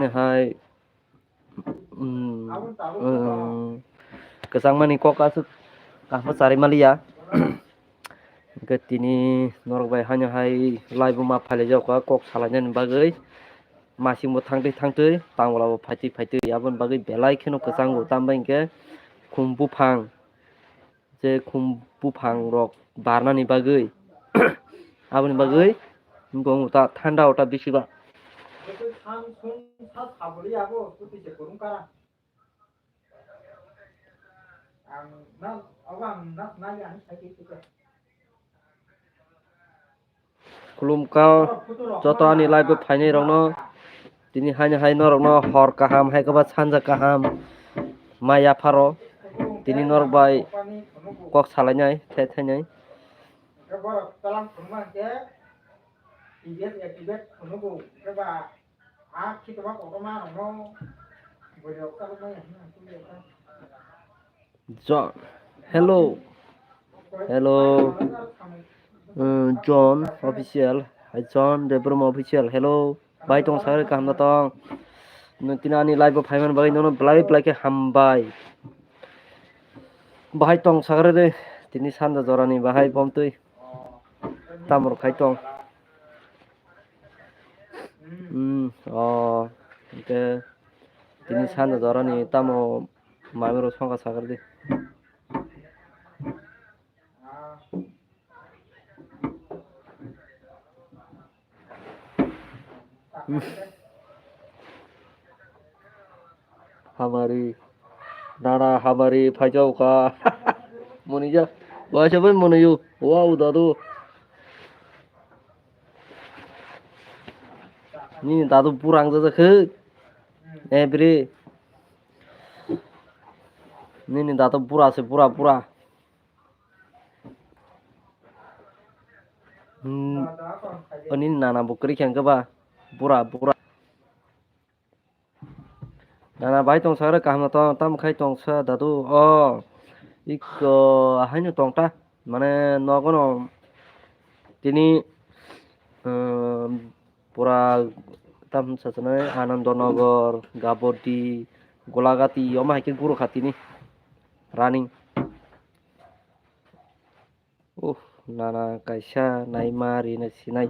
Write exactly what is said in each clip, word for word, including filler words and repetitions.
Hai, um, um, kwchangmani kok aswk kaham charwi maliya. Hwnkhe tini norok bai haino hai live-o ma phailaijak kha kok salainani bagwi. Masingbo thangtwi thangtwi, tangbolabo phaitwi phaitwi, aboni bagwi belai kheno kwchango. Tambai hwnkhe khum buphang, je khum buphang rok barnani bagwi, aboni bagwi wngkha ta thanda o ta bisi ba. Khulumkha joto ani live-o phainai rokno, tini haino hai norokno hor kaham, hai khe ba sanja kaham ma yapharo. Tini norok bai kok salainai the thainai. John, hello, hello, uh, John official, hai John Debrum official, hello, bai tong sagri kaham na tong, nwng tini ani live-o phaimani bagwi nono belai belai khe hambai, bahai tong sagri de, tini sanja jorani bahai bomtwi, tamor khai tong. Hmm, oh, hwnkhe tini sanja jorani tamo mamiro songkha sakardi. Hmm. Hamari, nana hamari phaijao kha. Monija, waisa bai monoyo. Wow, dadu. Nini dadu pura ang jajak khe. Every. Nini dadu pura se pura pura. Hmm. O nini nana bo kwrwi khe hwnkhe ba. Pura pura. Nana bai tong sakre kaham no tong, tamo khai tong sa dadu. O iko haino tong ta, mane nogo no tini, um, pura tam sa sanai Anandonagar, Gabodi, Golagati, omo hai khe guru kha tini running. Uh, nana kaisa naima rina sinai.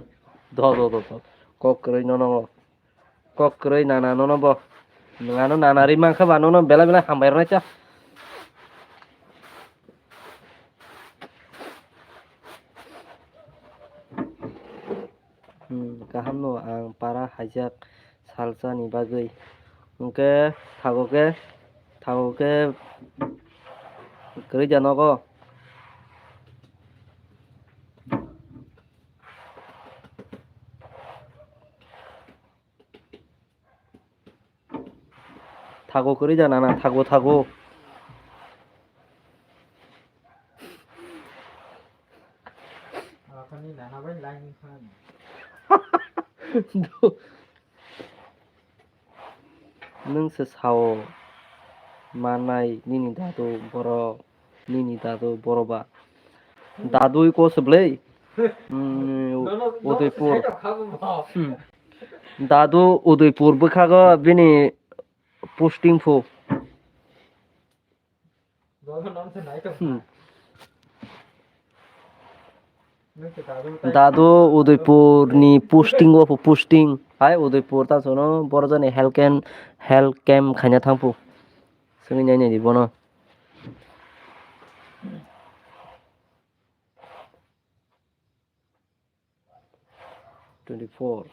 Do, do, do, do. Kok kwrwi nono. Kok kwrwi nana nono bo. Nwng ano nana ri mankha ba nono belai belai hambai rwnai cha. Hmm, kaham no ang para haijak salsani bagwi. Hwnkhe thago khe, thago khe kwrwi ja nogo. Thago kwrwi da nana, thago, thago. Nwng se sao manai nini dadu borok. Nini dadu boroba. Dadui ko se bwlai? Hmm, Udaipur. Hmm. Dadu Udaipur bwkhago bini posting phu. Hmm. Dadu Udaipur ni posting o phu posting. Hai Udaipur ta sono borjani health camp, health camp khaina thangphu. Sini nai nai di bono. Twenty four.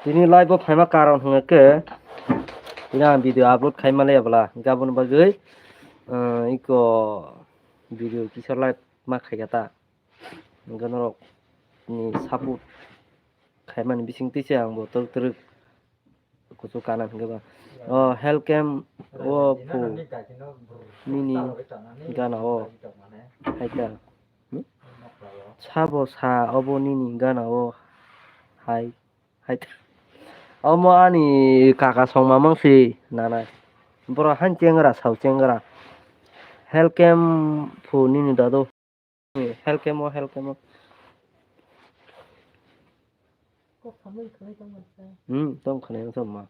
Tini live o phaima karon hwnkhe tini ang video upload khaima le bwla gabon bagwi, uh, iko video kisa live ma khaika ta. Hwnkhe norok ni support khaimani bising twi se ang bo twrwk twrwk kuchuk kana hwnkhe ba. O health camp o phu nini gana o hai ta. Hmm? Sabo sa obo nini gana o hai, hai ta. Omo ani kaka songma mang si nana. Borok han chengra sao chengra. Health camp phu nini dadu. Health camp o, health camp o. Hmm, tong khwnai wngkha ma.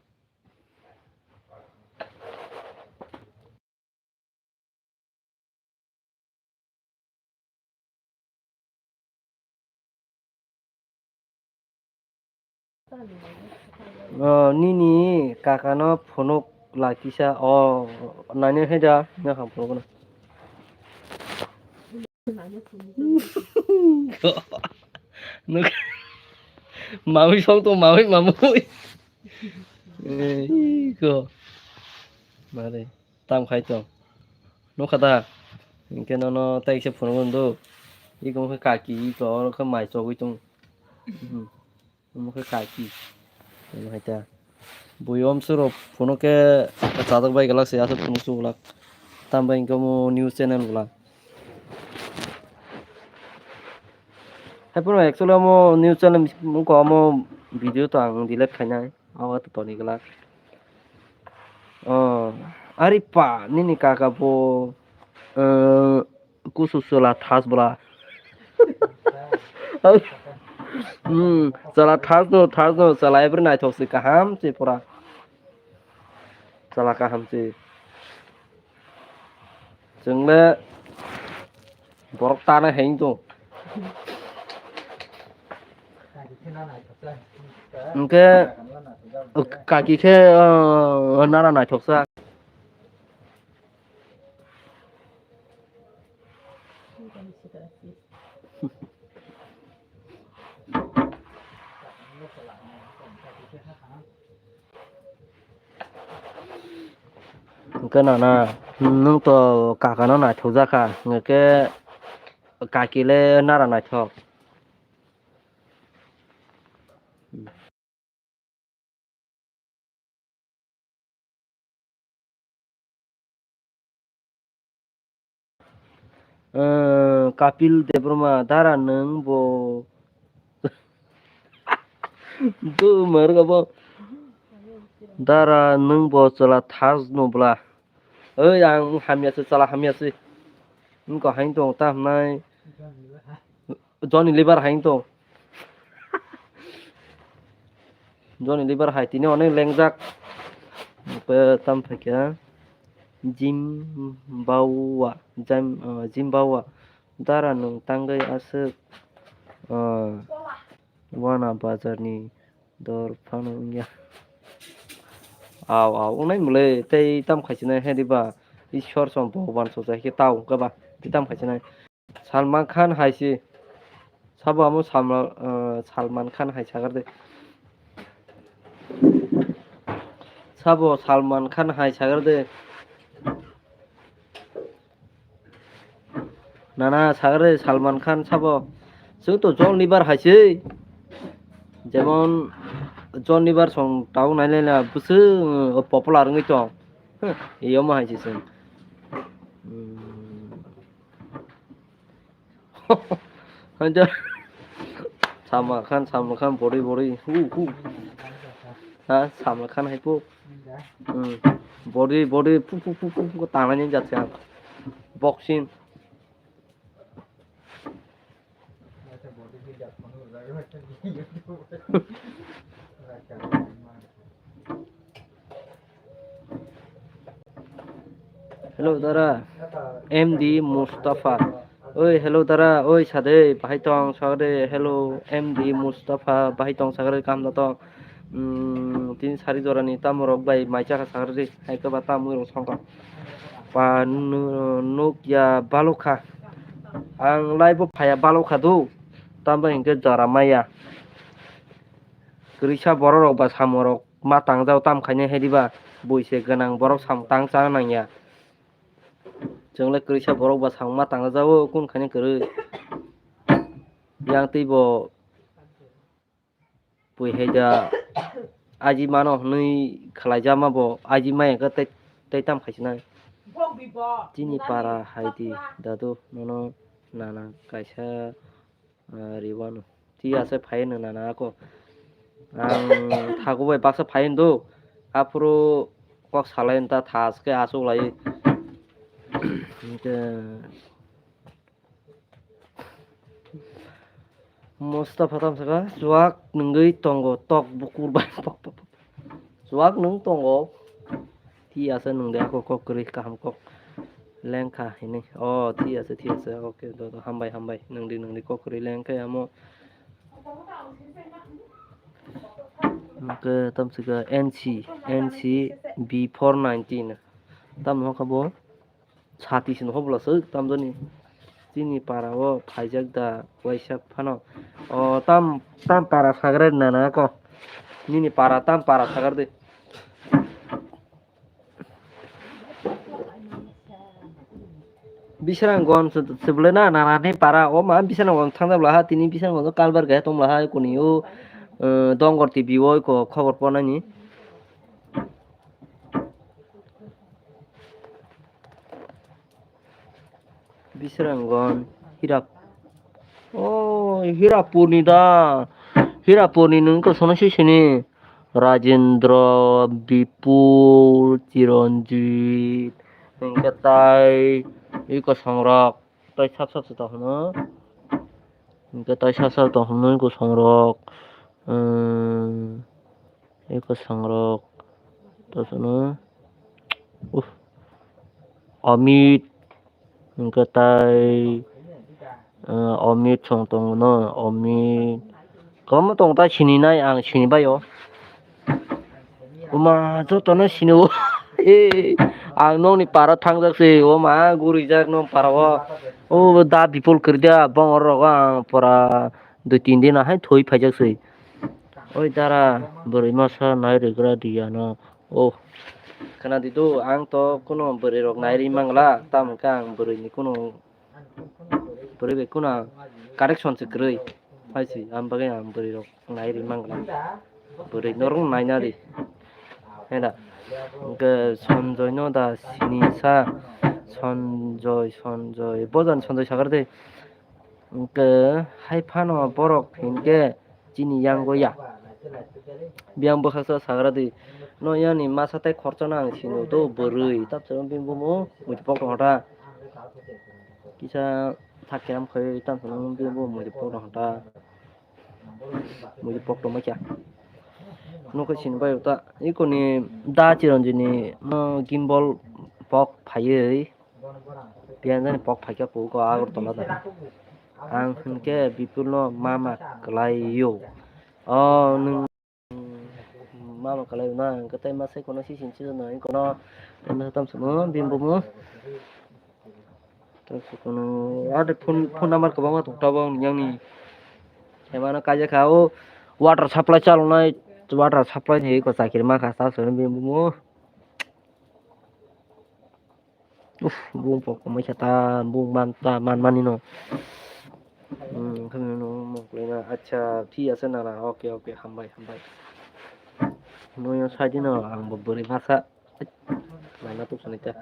O, nini kakano phunuk lai kisa. O, nani hai da, na ham phunuk na. Nuk-, mawi song tong, mawi, mawi. Eh, iko. Mare, tam khai tong. Nukha da? Hinkhe nono tai kisa phunuk do. Iko khe kaki, iko oro khe mai chogwi tong. Hmm. Omo khe kaki. Omo hai ta. Bui om suro phunuk khe chajak bai glak se aswk phunuk chuglak. Tam bai hinkhe omo news channel bwla. Hai phano actually omo news channel wngkha omo video to ang delete khainai. Abo to toni glak. Oh, ari pa nini kaka bo, eh, kusu chwla thas bwla. Hmm, chwla thas no, thas no, chwla ebri naithok se kaham se pura. Chwla kaham se. Chwng le borok tana heng tong. Hwnkhe kaki khe, uh, nara naithoksa. Hwnkhe nana, nwng to kakano naithokjakha, hwnkhe kaki le nara naithok. Eh, Kapil Debbarma, dara nwng bo. Bo marga bo. Dara nwng bo chwla thas no bwla. Oi, ang hamya se, chwla hamya se. Wngkha hain tong ta hwnai. Johnny Lever hai wng tong. Johnny Lever hai tini onek lengjak. Oke, tam phaikha Jim Bawa, Jim, ah, Jim Bawa. Dara nwng tangwi aswk, ah, wana bazarni dor phano wngya. Aw, aw, wngnai mole tei tam khaisinai he diba. Ishwar som Bhagwan soja khe tao wngkha ba, tei tam khaisinai. Salman Khan hai se. Sabo amo Salman, eh, Salman Khan hai sagar de. Sabo Salman Khan hai sagar de. Nana sagar de Salman Khan sabo. Chwng to John Lever hai se. Jemon John Lever song tao nai nai na bwswk popular wngwi tong. Iyo ma hai se chwng. Hmm. Haja. Salman Khan, Salman Khan, body, body, hu, hu. Ha, Salman Khan hai po. Hmm. Body, body, pu, pu, pu, pu, pu, tangnani jat se ang. Boxing. Hello, dara. M D Mustafa. Oi, hello, dara. Oi, sade, bahai tong, sagade. Hello, M D Mustafa, bahai tong, sagade, kam da tong. Hmm, tin sari jorani tamorok bai mai chakha sagade. Hai khe ba tamwi rok songkha. Pa nu-, nuk ya balokha. Ang live o phaya balokha do. Tamo hinkhe jora maya. Kwrwisa borok rok ba samung rok ma tangjao tam khainai hai diba? Bui se gwnang borok samung tang chana nangya. Chwng le kwrwisa borok ba samung ma tangjao kun khainai kwrwi. Yang twi bo bui hai da aji mano hwnwi khlai jama bo aji maya khe tei, tei tam khaisinai. Chini para hai di dadu nono nana kaisa ah, riwano. Ti ase phai no nana ako. Ang thago bai baksa phai ndo. Aphuru kok salai nta thas khe asuk lai. Hingke Mustafa tam saka, chuak nungwi tongo, tok bukur bai, pok, pok, pok. Chuak nung tongo. Thi asa nung de ako kok kwrwi kaham kok lengkha hinwi. Oh, thi asa, thi asa. Okay, do, do, hambai, hambai. Nung di, nung di kok kwrwi lengkha amo. Hwnkhe tam saka N C, N C B four nineteen. Tam no kha bo. Sati sino hobla swk tamjani. Chini para o phaijak da waisa phano. O tam, tam para sagra nana ko. Nini para tam para sagar de. Bisrang gon se, se bwle na nana ni para o ma bisrang gon thang da bla ha tini bisrang gon kalbar ga tong bla ha kuni o, eh, dongor T V o ko khobor ponani. Bisrangon Hirap. Oh, Hirapurni da. Hirapurni nung ko sono si sini. Rajendra, Bipul, Chiranjit. Hingke tai iko songrok. Tai sap sap se tong hino. Hingke tai sap sap tong hino iko songrok. Hmm. Eko sangrok, to sono, uh, Amit, hingke tai, eh, Amit song tongo no, Amit. Komo tong ta sini nai, ang sini bai o. Uma, joto no sini o. Eh, ang nokni para thangjak se, o ma, gurijak nok para o. O da Bipul kwrwi da, bongor rogo ang pora dui tin din ahai thoi phaijak se. Oi dara, bwrwi masa nai rwgra di ano. Oh, khna di do, ang to kuno bwrwi rok nai ri mangla, tamo khe ang bwrwi ni kuno, bwrwi bai kuno correction se kwrwi. Hai se, ang bagwi ang bwrwi rok nai ri mangla. Bwrwi norok naina di. Heda. Hwnkhe Sanjoy no da sini sa, Sanjoy, Sanjoy, bojan Sanjoy sagar de. Hwnkhe hai phano borok hinkhe chini yango ya. Biyang bwsaksa sagra di. No yani masa tei khorchano ang sino do bwrwi. Tabsano bini bumo muitu pok rok hota. Kisa thak kiram khai tabsano bini bumo muitu pok rok hota. Muitu pok rok maikha. Nokhe sini bai ta. Ikoni da Chiranjini no gimbal pok phaiwi. Piyanjani pok phaikha kugo Agartala da. Ang hinkhe Bipulno mama kwlaio. O nwng mama kwlaio na, hwnkhe tei ma sai kono sisini sijana, hwnwi kono tei ma tamsamo bini bumo. Tamsamo ade phone, phone number kwbangma tong tabok nini. Hemano kaijak kha o water supply chalonai, water supply ni eko chakiri ma kha, tamsamo bini bumo. Uff, bung pok komai khe ta, bung man ta, man mani no. Hmm, khe no mok le na. Acha, thi ase na na. Okay, okay, hambai, hambai. No yo sai di no, ang bo bwrwi masa. Mana tuk sani ta.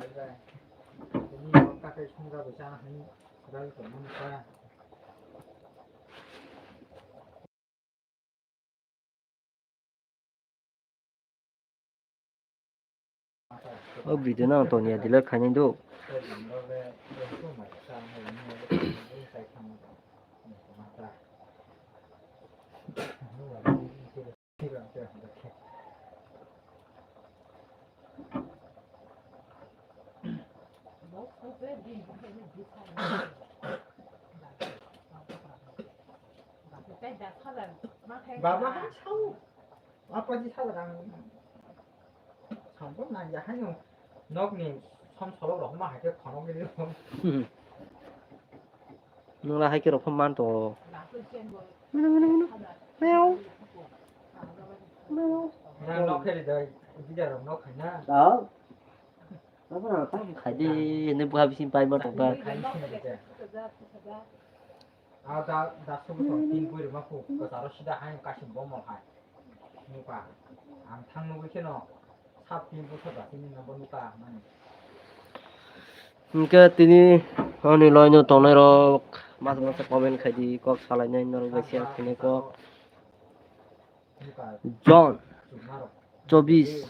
O video no ang toniya delete khainai do. Baba hai sao. Apa ji sao rang. Sampo nang ya hai no. Nok ni som solok rok ma hai ke khonok ni. Nung la hai ke rok man to. Mino, mino, mino. Meow. Meow. Nang nok khe ri dai. Bida rok nok khai na. Dao. Apa na tang khai de, ne buha bising pai ma tong ta. Khai ni sini de. A da, da sugu to tin pui rima pu, ko taro sida hai kasim bomol hai. Nuka, ang thang nugui kheno, sap tin bosor da tini number nuka mani. Hingke tini ani loino tongnai rok, masa masa comment khai di, kok salai nai norok bai share khainai kok. John, chobis,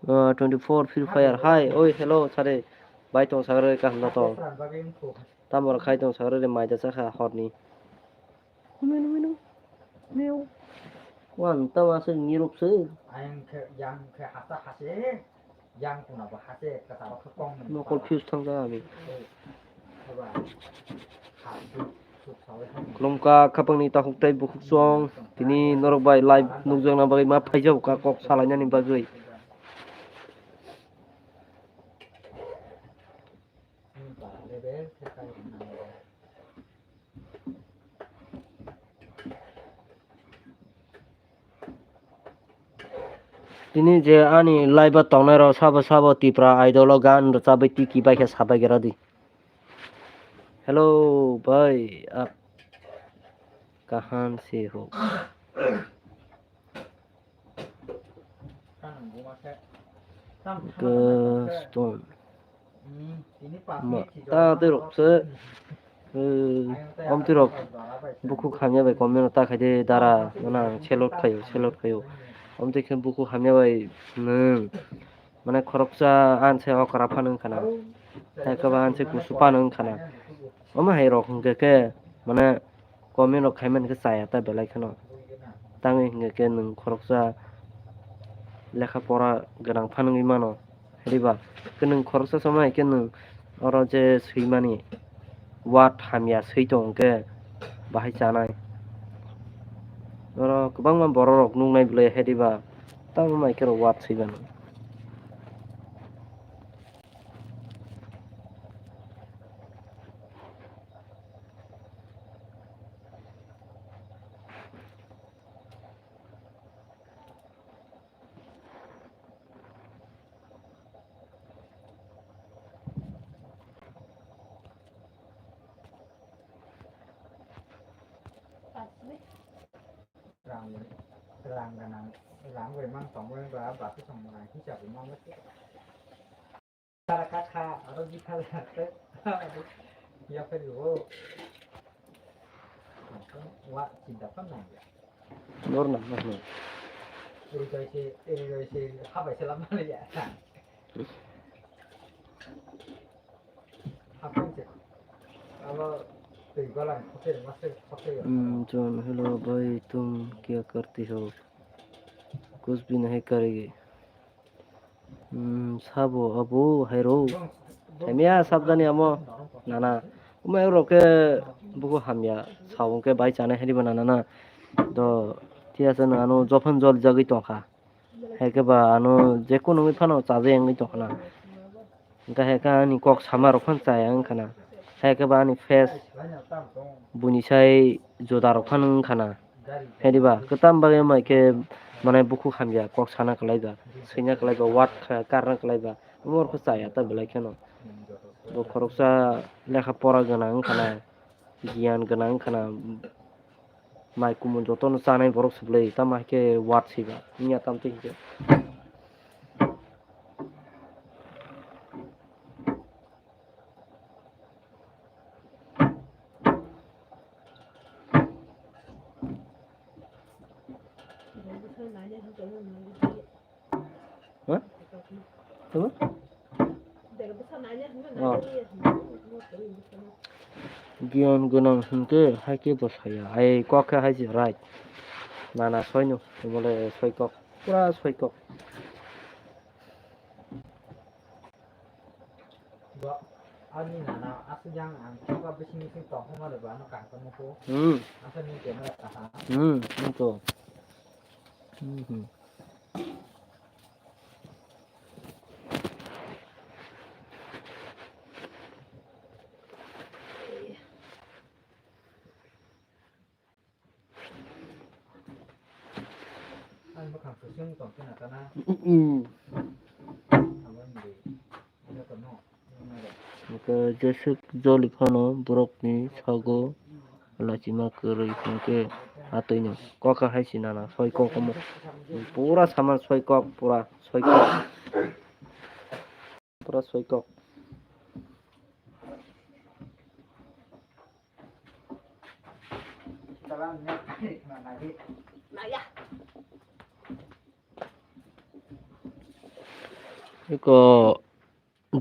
uh, twenty four Free Fire. Hi, oi, hello, sare. Bai tong sagre kaham na tong. Tamo khai tong sagre re mai da sakha horni. Menu, menu. Menu. Wan, tawa se nirok se. Ayang khe, yang khe hasa hase. Yang kuna bo hase, kata bo khe kong ni. No confuse thang ja abi. Haba. Ha, suk, suk, sawi thang. Khulumkha khapangni takhuk tei bukhuk song. Tini norok bai live nukjakna bagwi ma phaijak kha kok salainani bagwi. Tini je ani live o tongnai rok sabo sabo Tipra Idol o gan rwchabwi tiki bai khe sabai gra di. Hello bhai, aap kahan se ho? Gaston. Ma, ta tei rok se, eh, om tei rok bukhuk hamya bai comment ta khai de dara, nana selot khayo, selot khayo. Om tei khe bukhuk hamya bai nwng, mane khoroksa ang se okra phano wngkha na. Hai khe ba ang se kusu phano wngkha na. Omo hai rok hwnkhe khe, mane, comment rok khaimani khe chaya ta belai kheno. Tangwi hwnkhe khe nwng khoroksa lekha pora gwnang phano wngwi mano. Hiriba khe nwng khoroksa somai khe nwng oro je swimani word hamya swi tong khe bahai chanai. Oro kwbangma borok rok nuknai bwlai hiriba tamo mai khe rok word swi mano. Rang, rang ganang, rang bai mang tongmani ba, bati tongmani hisab bai mang. Sara kakha, aro bikha jakhe. Yapharwi o. Wa, chinta khamnai. Nor na, nor na. Eri kaise, eri kaise, habai se lamani ya. Habai se. Abo twi golang khote, master khote. Hmm, John, hello bhai, tum kya karte ho? Kuch bhi nahi karenge. Hmm, sabo abo hairo. Hamya sabjani amo nana. Omo rok khe buku hamya sao hwnkhe bai chanai hwnwi bo nana na. To thik ase, nwng ano jophon jol jagwi tongkha. Hai khe ba ano jekunu wngwi phano chajak wngwi tongkha na. Hwnkhe hai khe ani kok sama rok phano chaya wngkha na. Hai khe ba ani face buini sai juda rok phano wngkha na. Hai diba? Kwtam bagwi wngmai khe, mane, bukhuk hamya, kok sana kwlai ba, swina kwlai ba, word kha-, karna kwlai ba, omo rok khe chaya ta belai kheno. Bo khoroksa lekha pora gwnang wngkha na, giyan gwnang wngkha na, mai kumun jotono chanai borok se bwlai, tamo hai khe word swi ba, wngya tamo twi hwnkhe. Ha? Apa? Oh. Giyan gwnang hwnkhe hai khe bo saya. Ai kok khe hai se right. Nana soino, mole soi kok. Pura soi kok. Bo, ani nana aswk yang ang choba bising bising tongkha mani bo ano kaham tongmani ko. Hmm. Aswk ni camera kaham. Hmm, nangkho. Hmm, hmm. Ang bwkhang kusung tong khe na kana. Mm. Abo ni de. Ino to no. Hwnkhe jeswk joli phano borokni sago lachima kwrwi hwnkhe atwino kok hai se nana soi kok omo. Pura saman soi kok, pura soi kok. Pura soi kok. Eko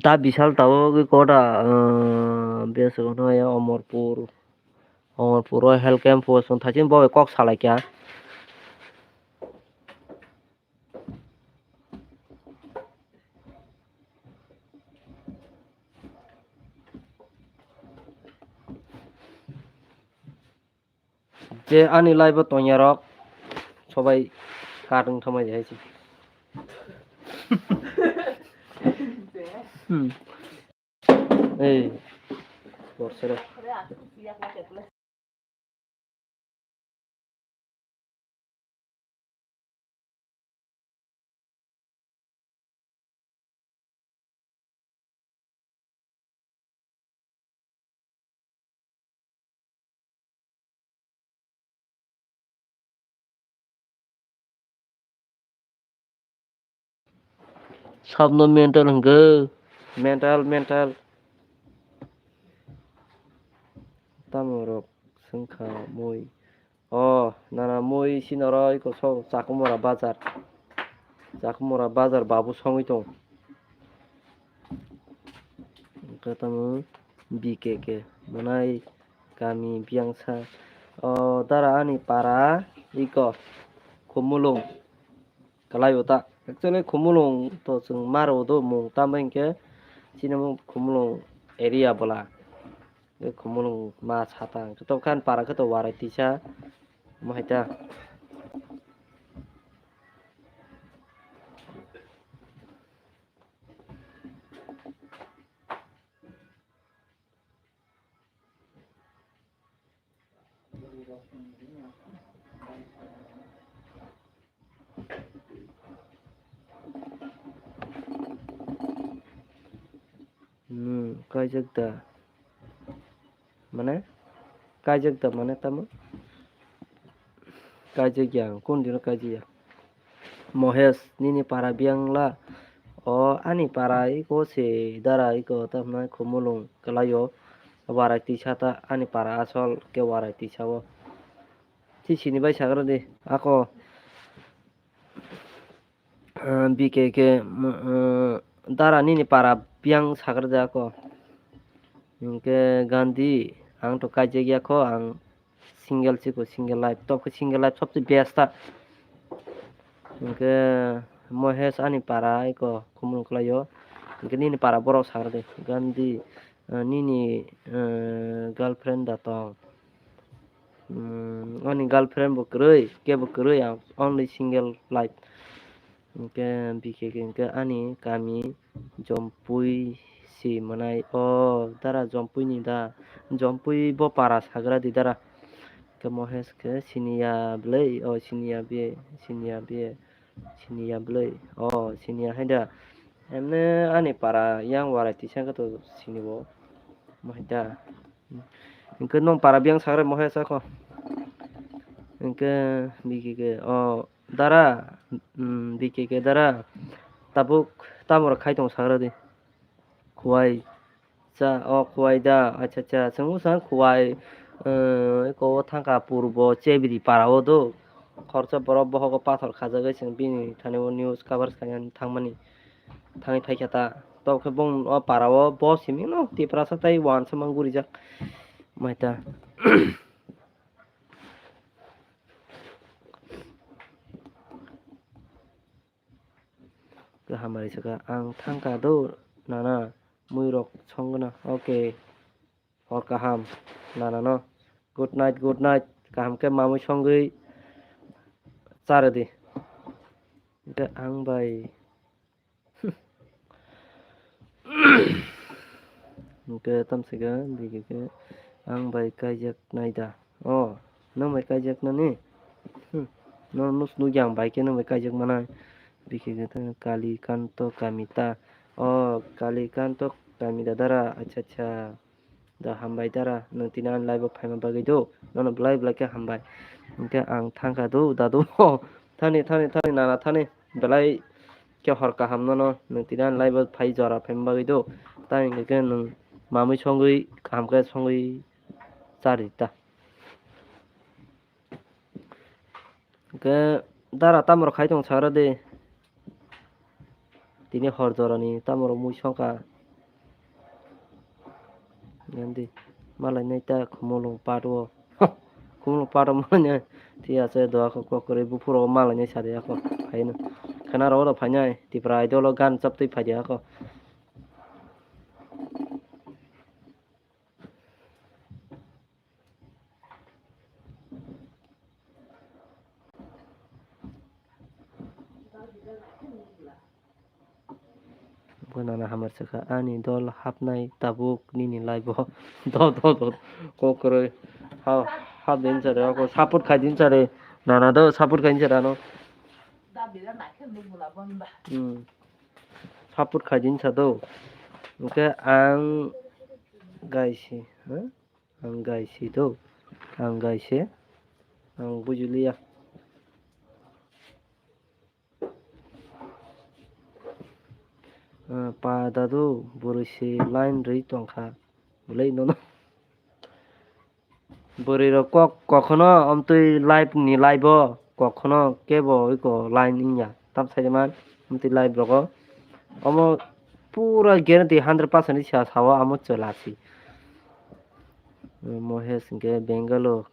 da bisal tabuk eko da, ah, biyaswk hwnwi Omorpur. Amarpuro health camp o chwng thaiching bo bai kok salai kha. Je ani live o tongya rok sobai kat wng thangmani hai se. Hmm. Ei, borsere. Sabno mental hwnkhe, mental, mental. Tamo rok swngkha mui. O, nana mui sino oro iko so Chakumura bazar. Chakumura bazar babu songwi tong. Hwnkhe tamo B K K mwnai kami biyangsa. O, dara ani para iko Khumulwng. Kalai o ta. Actually, Khumulwng to chwng ma rw do mung, tamo hinkhe chini mung Khumulwng area bwla. Khumulwng ma sata hinkhe to khan para khe to Warai tisa. Mo hai ta. Hmm, kaijak da. Mane? Kaijak da mane tamo? Kaijak ya, kun dino kaijak ya? Mohesh, nini para biyang la? O, ani para iko se dara iko, tamo hwnai Khumulwng kwlai o. Warai tisa ta, ani para asol khe Warai tisa o. Chi sini bai sagra di, ako. Ah, B K K, mm, ah, dara nini para biyang sagra di ako. Hinkhe Gandhi, ang to kaijak ya kho, ang single chiko, single life. Top khe single life sobse best ta. Hinkhe Mohesh ani para iko Khumulwng kwlai o. Hinkhe nini para borok sagra di. Gandhi, ah, nini, ah, girlfriend da tong? Hmm, ani girlfriend bo kwrwi, kebo kwrwi, ang only single life. Hinkhe B K K hinkhe ani kami Jompui si mwnai. O, dara Jompui ni da? Jompui bo para sagra di dara. Khe Mohesh khe siniya bwlai, o siniya biye, siniya biye, siniya bwlai. O, siniya hai da. Emne ani para yang Warai tisa khe to sini bo. Mo hai da. Hinkhe nong para biyang sagra Mohesh ako. Hinkhe B K K, o, dara, mm, B K K dara, tabuk tamo rok khai tong sagra di. Khuwai cha, o khuwai da, acha, acha, chwng bwsa khuwai, eh, eko o thangkha purbo Chebri para o do. Khoroksa borok bohogo pathor khajagwi chwng bini thani o news cover khaina thangmani. Thangwi phaikha ta. Tok khe bong o para o bo simi no Tiprasa tei uansukmung gurijak. Mai ta. Khe hamari sakha, ang thangkha do nana, muirok songwna. Okay. Hor kaham, nana no. Good night, good night. Kaham khe mamui songwi charwdi. Hwnkhe ang bai. Hwnkhe tamsika, bikhe khe ang bai kaijak nai da. O, nwng bai kaijak nani? Hmm. No, nus nukya ang bai khe nwng bai kaijak manai. Bikhe khe ta Kali Kanto Kamita. O, Kali Kanto Kamita dara. Acha, acha. Da hambai dara, nwng tini ani live o phaima bagwi do, nono belai belai khe hambai. Hinkhe ang thangkha do, dadu. Thani, thani, thani, nana thani. Belai khe hor kaham nono, nwng tini ani live o phai jora phaima bagwi do. Tamo hinkhe nwng mamui songwi, kaham khe songwi charwi ta. Hwnkhe dara tamo rok khai tong sagra de. Tini hor jorani tamo rok mui songkha. Gandhi malai nai ta Khumulwng part o. Khumulwng pato manya. Thik ache, doa kok kok kwrwi buphuru o malainai sadi ako. Phaino. Khana rok oro phainai. Tipra Idol o gan chaptwi phaidi ako. Bo nana hamar sakha, ani dol hapnai tabuk nini live o. Do, do, do, kok kwrwi. Ha, hap din sare, ako support khai din sare. Nana do support khai din sare ano. Hmm. Support khai din sa do. Hwnkhe ang gaisi, ha? Ang gaisi do. Ang gaisi. Ang bujiliya. Ah, pa dadu, bwrwi se line rwi tongkha. Bolai nono. Bwrwi rok kok, kokhono omtwi live ni live o kokhono kebo iko line wngya. Tam sai man omtwi live rogo. Omo pura guarantee hundred percent ni sa sao amo chwla si. Mohesh hwnkhe Bangalore.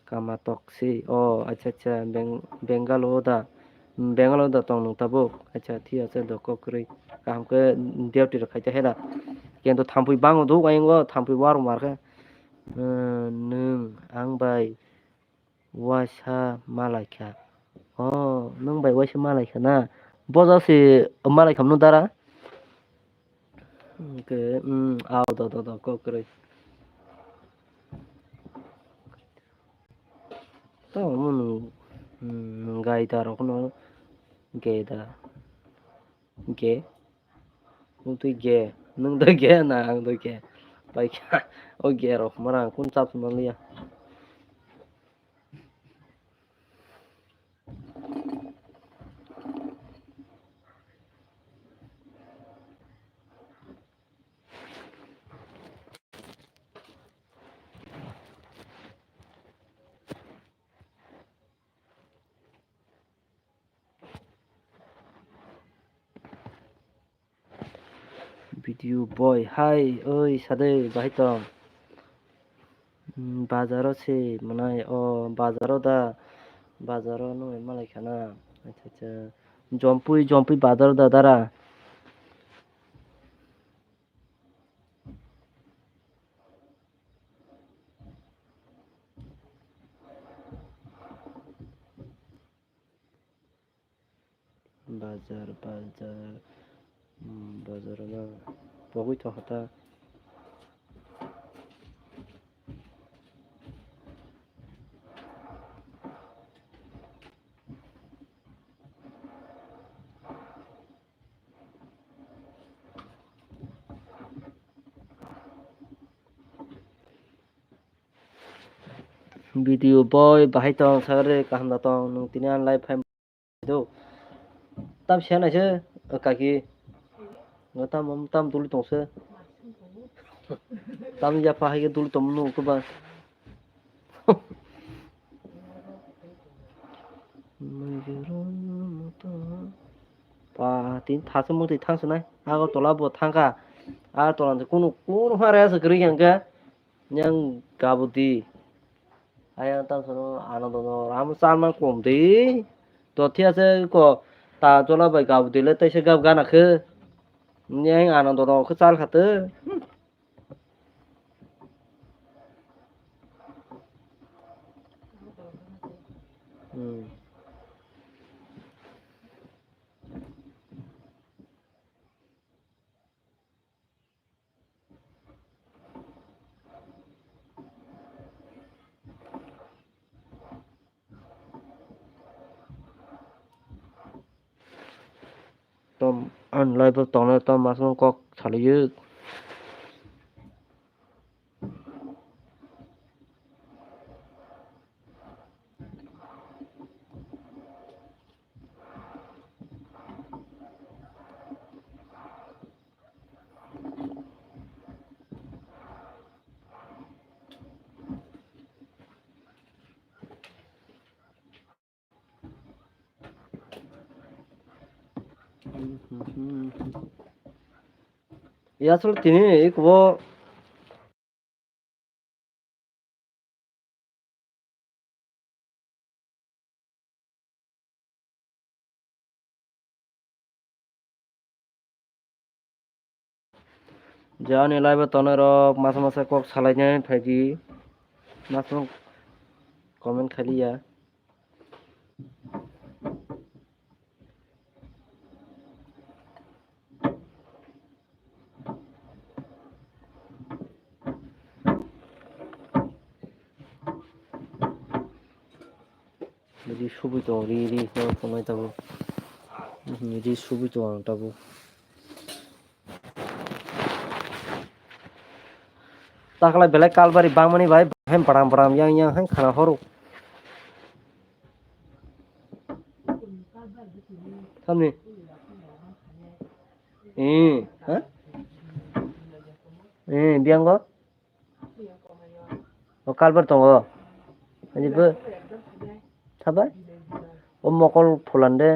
Kama tok si. O, acha, acha, Beng-, Bengal o da. Bengal o da tong nung tabuk. Acha, thik ache, do kok kwrwi. Kaham khe duty rok khai ta hera. Kento thampui bango duk ayung o, thampui warung mar khe. Eh, nwng ang bai waisa malai kha. O, nwng bai waisa malai kha na? Boja se malai kha mano dara? Hwnkhe, mm, au, do, do, do, kok kwrwi. Tamo nwng, mm, gaida rokno ge da. Ge. Nwng twi ge. Nwng do ge na ang do ge. Bai kha. O ge rok mara ang kun chap manliya. Video boy, hai, oi, sadoi, bahai tong? Hmm, bazaro se, manai, o, bazaro da, bazaro nung malai khana. Acha, acha. Jompui, jompui bazaro da, dara. Bazar, bazar, hmm, bazar na pogwi tongkha ta. Video boy, bahai tong, sagre kaham da tong, nung tini an live fam do. Tam siya naise, kaki. Tam, tam duli tong se. Tam ya pa hai duli tong nu ko ba. Pa tin thasa mung twi thang sanai. Agartala bo thangkha. Agartala kunu, kunu hare asa kwrwi yang khe. Yang gabudi. Ayang tam sano ano dono ram salman kom di. To thia se ko ta jola bai gabudi le tei se gab gana khe. Yang ano dono khe chal khate. Hmm. Tom, ang live o tongnai tom aswk kok salaiyo. Ya, aswk tini iko bo. Je ani live o tongnai rok masa masa kok salainai phaidi. Masa comment khailiya. Ri subui tongo, ri, ri, no tongnai tabuk. Mhm, ri subui tongo ang tabuk. Taklai belai kalbari bangmani bai, hem padam padam yang yang hai khana horo. Samni. Eh, ha? Eh, biango? O kalbar tongo. Ani bo. Sabai? O mokol phulan de.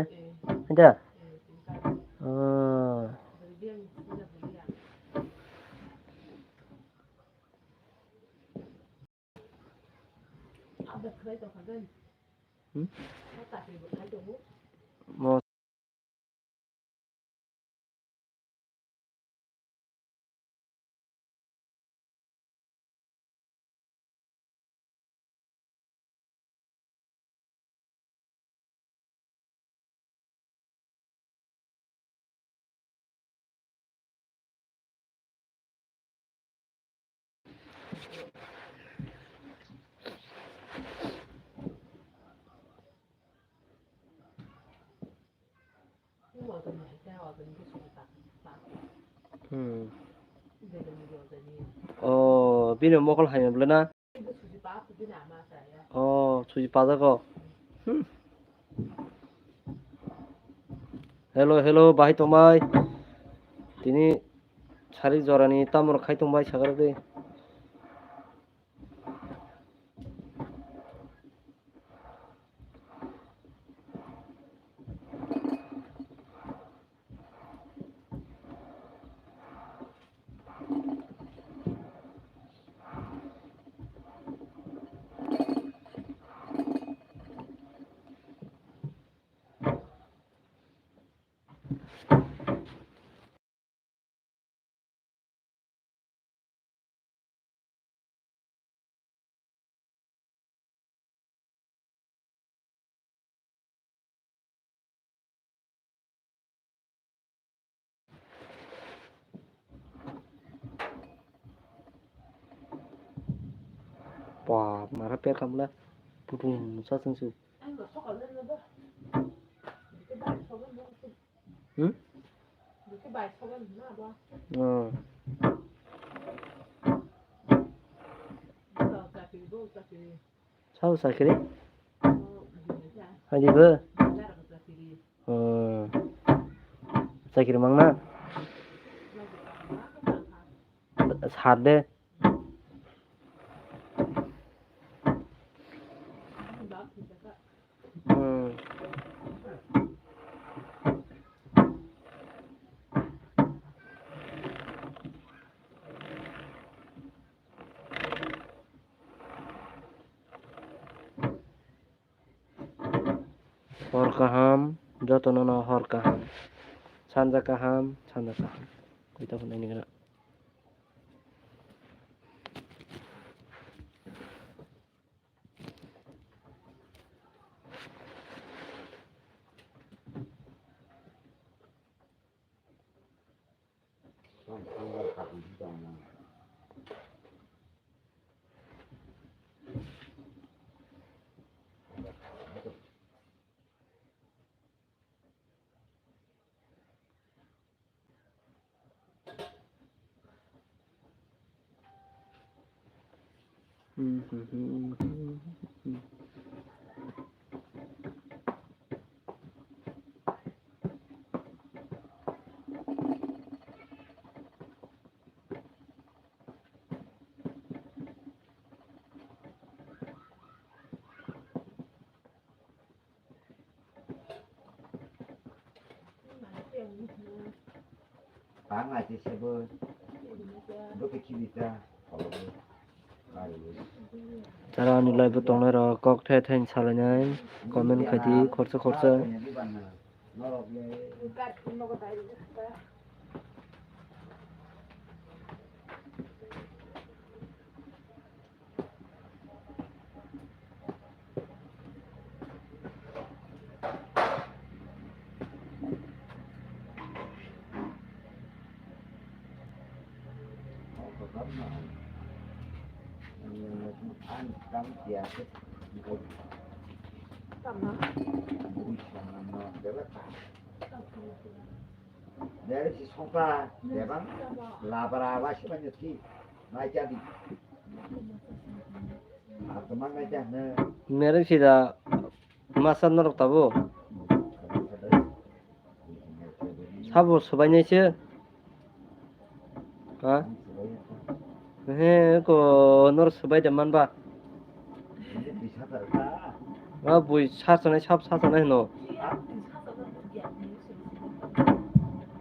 Haida? Ah. Hmm? Mo- Hmm. Oh, bini mokol hai bwle na? Oh, suji pajago. Hmm. Hello, hello, bahai tongbai. Tini sari jorani tamor khai tongbai sagar de. Ba, mara per kamla putung sa sung su. Hmm? Oh. Sabo chakiri? Hadi bo? Oh. Chakiri mangna? Sar de. Hmm. Hor kaham, jotono no hor kaham. Sanja kaham, sanja kaham. Koita phunai ni gana. Tara ani live o tongnai rok kok the the salainai comment khai di khorsa khorsa. Norok le. Mere si sokha, bebang, labra, wasi banyo thi, nai jadi. Ar teman nai jadi. Mere si da masa norok tabo. Sabo sobainai se. Ha? He, ko nor sobai de man ba. Ba bui sa sanai, sab sa sanai hino.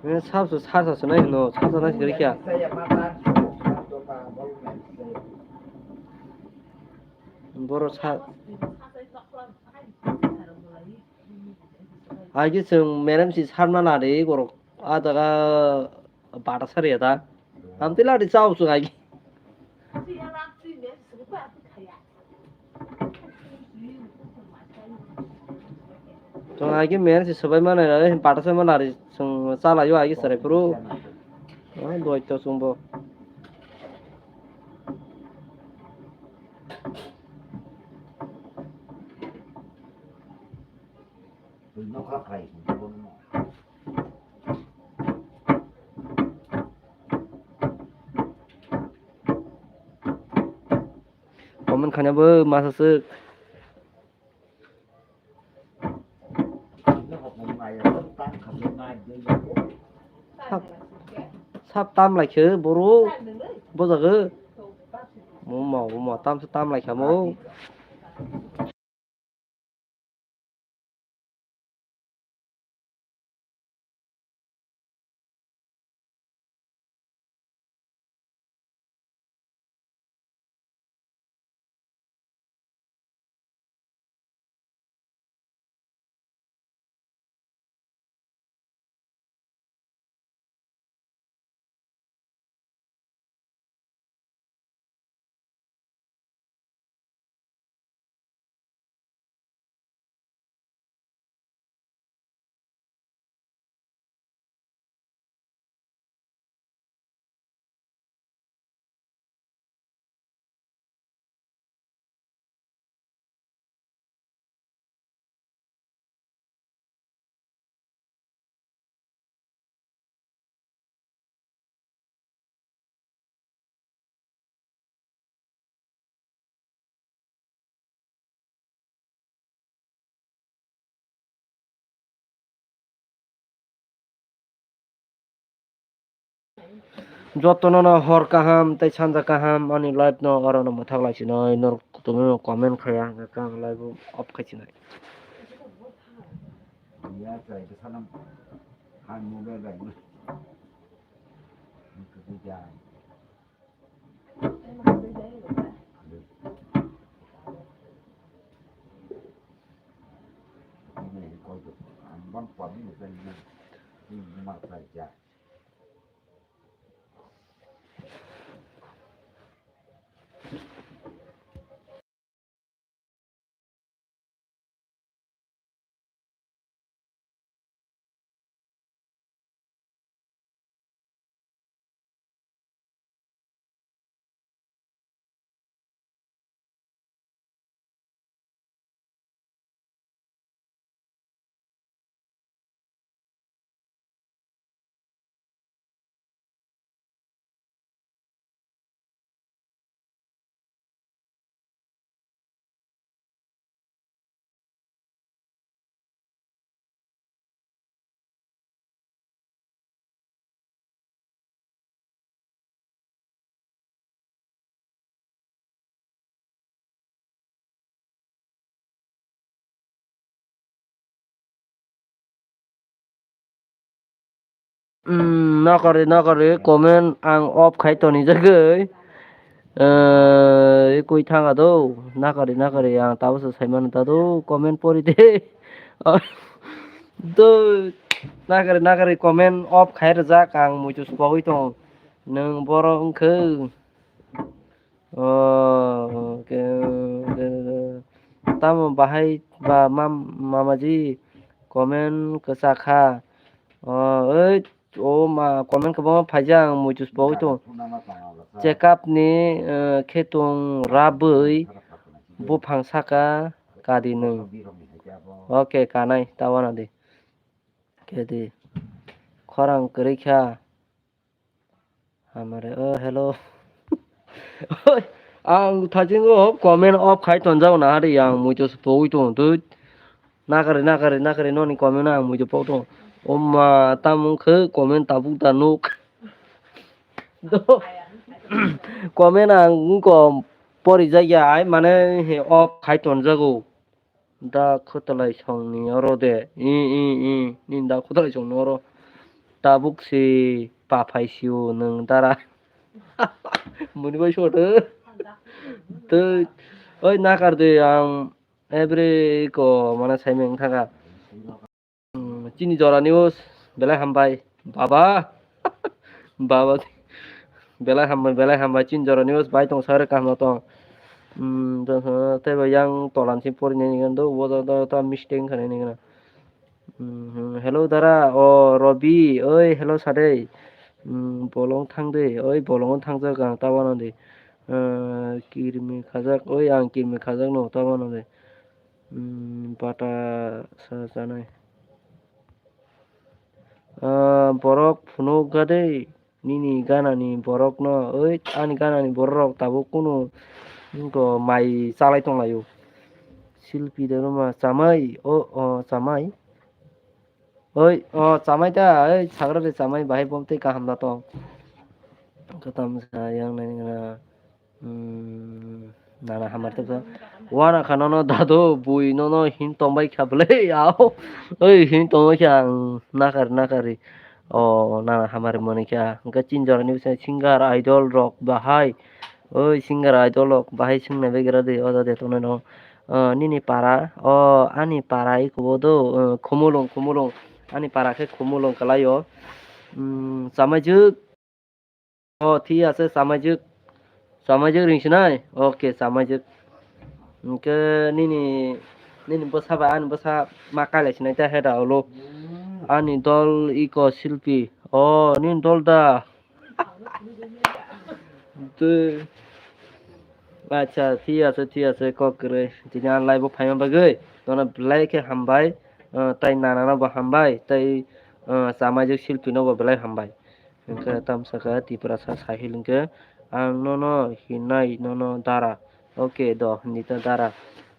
He, sab su sa sa sanai hino, sa sanai se rikya. Boro sa. Agi chwng merem si sarma lari borok a jaga bata sari ya ta. Amtwi lari chao chwng agi. Chwng agi merem si swbai mano, bata swbai lari chwng chalaio agi chwrai phuru. Doi to chwngbo. Comment khaina bo masa swk. Sab, sab tam lai khe boro bojago. Mo ma, mo ma, tam se tam lai kha mo. Jotono no hor kaham tei sanja kaham, ani live no oro no mwthak lai sinai, norok tongmani comment khai, ang khe ang live off khai sinai. Hmm, nokari nokari comment ang off khai toni jagwi. Eh, koi thanga do, nakari nakari ang tabukhe saimano ta do, comment pori de. Do, nakari nakari comment off khai rwjak, ang muitu swpogwi tongo. Nwng boro wngkhe. Oh, ke, ke, ke. Tamo bahai ba mam-, mamaji comment kwchak kha. Oh, oi. O ma comment kwbangma phaijak, ang muitus pogwi tongo. Check up ni, eh, khe tong rabwi buphang saka kadi nwng. Okay, kanai ta wana di. Khe di. Khorang kwrwi kha. Hamare, oh, hello. Oi, ang thajingo comment off khai tonjak na hari, ang muitus pogwi tongo twi. Nakari, nakari, nakari, noni comment ang muitu pok tongo. O ma, tamo wngkhe comment tabuk da nuk. Do, comment ang wngkha pori jakya, ai mane he off khai tonjago. Da khwtalai songni oro de, i, i, i, nini da khwtalai songni oro. Tabuk se paphai sio nwng dara. Muni bai sot. Twi, oi nakar de ang. Every ko mana saimeng thaka. Hmm, chini jora news belai hambai. Baba. Baba. Belai hambai, belai hambai. Chini jora news bai tong sare kaham tong. Hmm, tei bo yang tolan si pori nai ngan do. Wo do, do, do mistake khanai nai ngan. Hmm, hello dara. O Robi. Oi, hello sadei. Hmm, bolong thang de. Oi, bolong thang jak ang ta wana de. Eh, kirmi khajak. Oi, ang kirmi khajak no ta wana de. Hmm, bata sa chanai. Ah, borok phunuk gadei nini ganani borokno, oi, ani ganani borok tabuk kunu wngkha mai chalai tonglaio. Silpi de ruma chamai, o, o, chamai. Oi, o, chamai ta, oi, sagra de chamai, bahai bom tei kaham da tong. Katam sa yang nai nana. Hmm, nana hamar tei sa. Wana kha nono dado bui nono hin tongbai kha bwle ao. Oi, hin tongbai kha ang nakar nakari. O, nana hamar mani kha. Hingke chin jora ni bising singer idol rok bahai. Oi, singer idol rok bahai sing nai begira de o jade tongnai no. O, nini para, o, ani para iko bo do, o, Khumulwng, Khumulwng. Ani para khe Khumulwng kalai o. Hmm, chamai jwk. O, thik ase, chamaijwk, chamaijwk ring sinai? Okay, chamaijwk. Hwnkhe nini, nini bwsa bai ani bwsa ma kailai sinai ta heda ulo. Ani dol iko silpi. O, nini dol da. Twi. Acha, thik ase, thik ase, kok kwrwi. Tini ang live o phaima bagwi nono belai khe hambai. O, tai nana no bo hambai, tai, o, chamaijwk silpi no bo belai hambai. Hwnkhe tamsaka Tiprasa Sahil hwnkhe, "Ang nono hinai nono dara." Okay do, hinwi ta dara.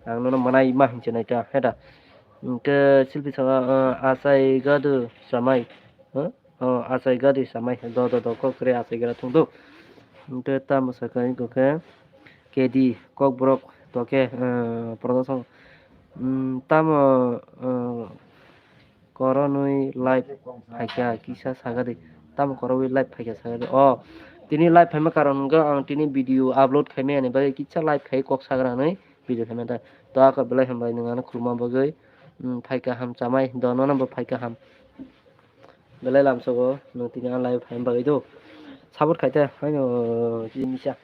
Ang nono mwnai ma hinwi se nai ta, he da. Hwnkhe silpi saka, "Ah, achai gadu chamai." Huh? Oh, achai gadu chamai. Do, do, do, kok kwrwi achai gra thung do. Hwnkhe tamo saka hwnkhe K D, Kokborok to khe, ah, production. Hmm, tamo, ah, Koronwi live phaikha kisa sagadi. Tamo koroi live phaikha sagadi. O, tini live phaima karon hwnkhe ang tini video upload khaimani bagwi kisa live khai kok sagra hinwi video khaima ta. To ako belai hambai nwng ano khuluma bagwi. Hmm, phaikha ham chamai, dono no bo phaikha ham. Belai lamsogo nwng tini ano live phaima bagwi do. Support khaite haino tini misa.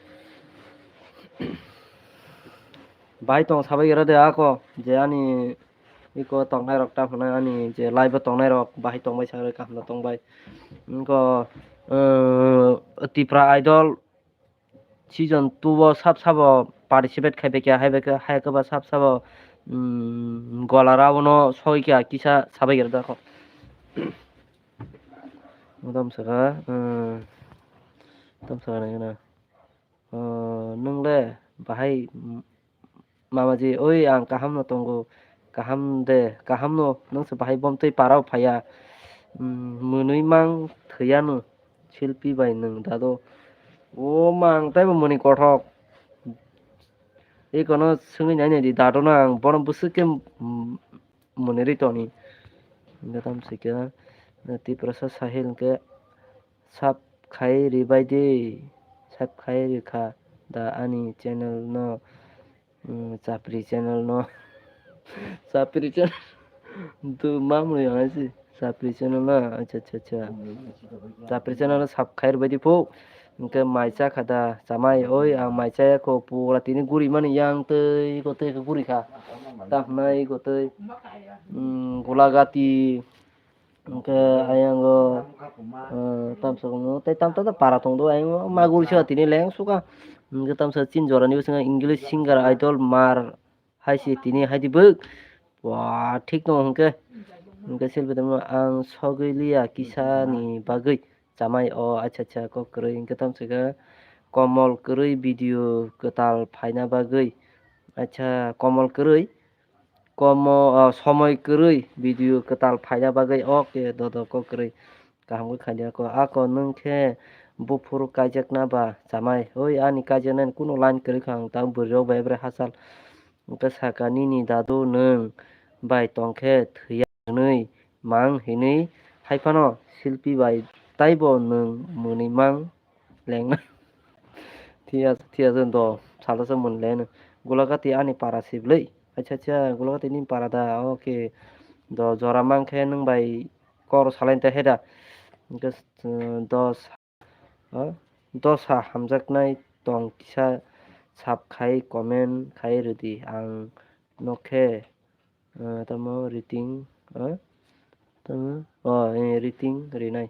Bai tong sabai gra de ako je ani iko tongnai rok ta hwnwi ani je live o tongnai rok bahai tongbai sa kaham no tongbai. Iko, eh, Tipra Idol season two o sab sabo participate khai bai kha, hai bai kha, hai khe ba sab sabo, mm, gola rao no soi kha kisa sabai gra da kho. Tam saka, eh, tam saka nai na. O, nwng le bahai, m-, mamaji, oi, ang kaham no tongo, kaham de, kaham no, nwng se bahai bomtwi parao phaiya, mm, mwnwi mang thwiya no, silpi bai nwng dado. O mang taibo mwnwi kothok. Ikono swngwi nai nai di dado no ang, bono bwswk khe, mm, mwnwi ri toni. Hwnkhe tamo se khe, Tiprasa Sahil hwnkhe, "Sub khai ribai di, sub khai rikha da ani channel no, mm, chapri channel no." Chapri channel. Tu mamrui hai si. Chapri channel na, acha, acha, acha. Chapri channel na sub khai ribai di phu. Hwnkhe mai cha kha da, chamai, oi, ang mai cha ya kho, pura tini guri mani yang tei, ko tei khe guri kha. Tamo hwnai ko tei, mm, Golagati, Hwnkhe ayang o, eh, tamsa kunu tei tamsa para tong do, ayang o maguri se tini leng suka. Hwnkhe tamsa chin jora ni bising English singer idol mar hai se tini hai di bwk. Wa, thik no hwnkhe. Hwnkhe selfie tongma ang sogwi liya kisa ni bagwi chamai o, acha acha kok kwrwi. Hwnkhe tamsa khe komol kwrwi video kwtal phaina bagwi. Acha komol kwrwi. Komo, ah, somoi kwrwi video kwtal phaina bagwi, okay, dodo kok kwrwi. Kaham khe khaidi ako. Ako nwng khe buphuru kaijakna ba chamai? Oi, ani kaijaknani kunu line kwrwi kha, ang tang bwrwirok bai bre hachal. Hwnkhe saka, "Nini dadu nwng bai tong khe thwiya hwnwi mang," hinwi hai phano silpi bai taibo nwng mwnwi mang lengna. Thik ase, thik ase, do salsa mwnwi lengno. Gulagati ani para siblwi. Acha, acha, Gulagati ni para da, okay. Do jora mang khe nwng bai kor salai ta he da. Hwnkhe, uh, dos, uh, dosa hamjaknai tong kisa sub khai comment khai rwdi ang nokhe, uh, tamo rating, uh, tamo, oh, eh, rating rinai.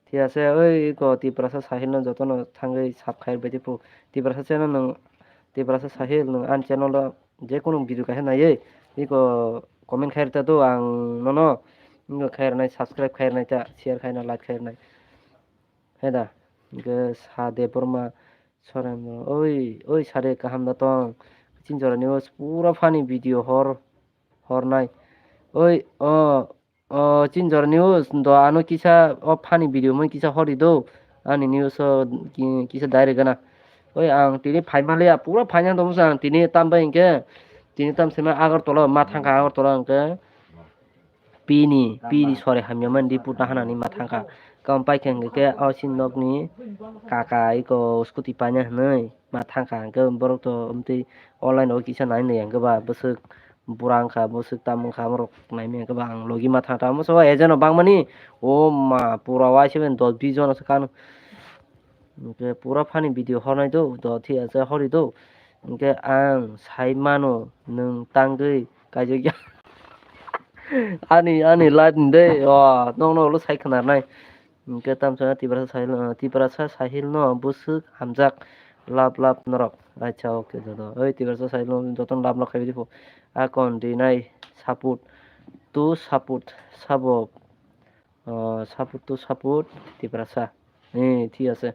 Thik ase, oi iko Tiprasa Sahil no jotono thangwi sub khai rwbaidi phu. Tiprasa channel nwng, Tiprasa Sahil nwng ani channel o jekunu video kaisa naiwi iko comment khai rwta do, ang nono wngkha khai rwnai, subscribe khai rwnai ta, share khai rwnai, like khai rwnai. He da, hwnkhe Sa Debbarma Soren, oi, oi Sade kaham da tong? Chinjora news pura funny video hor, hornai. Oi, o, o, Chinjora news do ano kisa o funny video mui kisa hori do. Ani news o ki-, kisa direct gana. Oi ang tini phaima liya, pura phaina tongsa ang tini tam bai hwnkhe. Tini tam sema Agartala, ma thangkha Agartala hwnkhe. Pini, pini sore hamya mani di puta hanani ma thangkha. Kam paikha hwnkhe khe o chini nokni kaka iko scooty paina hinwi ma thangkha. Hwnkhe borok to omtwi online o kisa nai nai hwnkhe ba bwswk bura wngkha, bwswk tam wngkha, borok naimaya hwnkhe ba ang logi ma thangkha. Omo so agent rok bangmani, o ma pura waisa bai dos bis jona se kanu. Hwnkhe pura funny video hornai do, do thik ase hori do. Hwnkhe ang sai mano nwng tangwi kaijakya. Ani, ani live ni de, o, nokno ulo sai khwnarnai. Hwnkhe tamsa Tiprasa Sahil, Tiprasa Sahil no bwswk hamjak lab lab norok. Acha, okay, joto. Oi, Tiprasa Sahil no jotono lab lab khai di pho. Akon rinai support to support sabo. O, support to support Tiprasa. Eh, thik ase.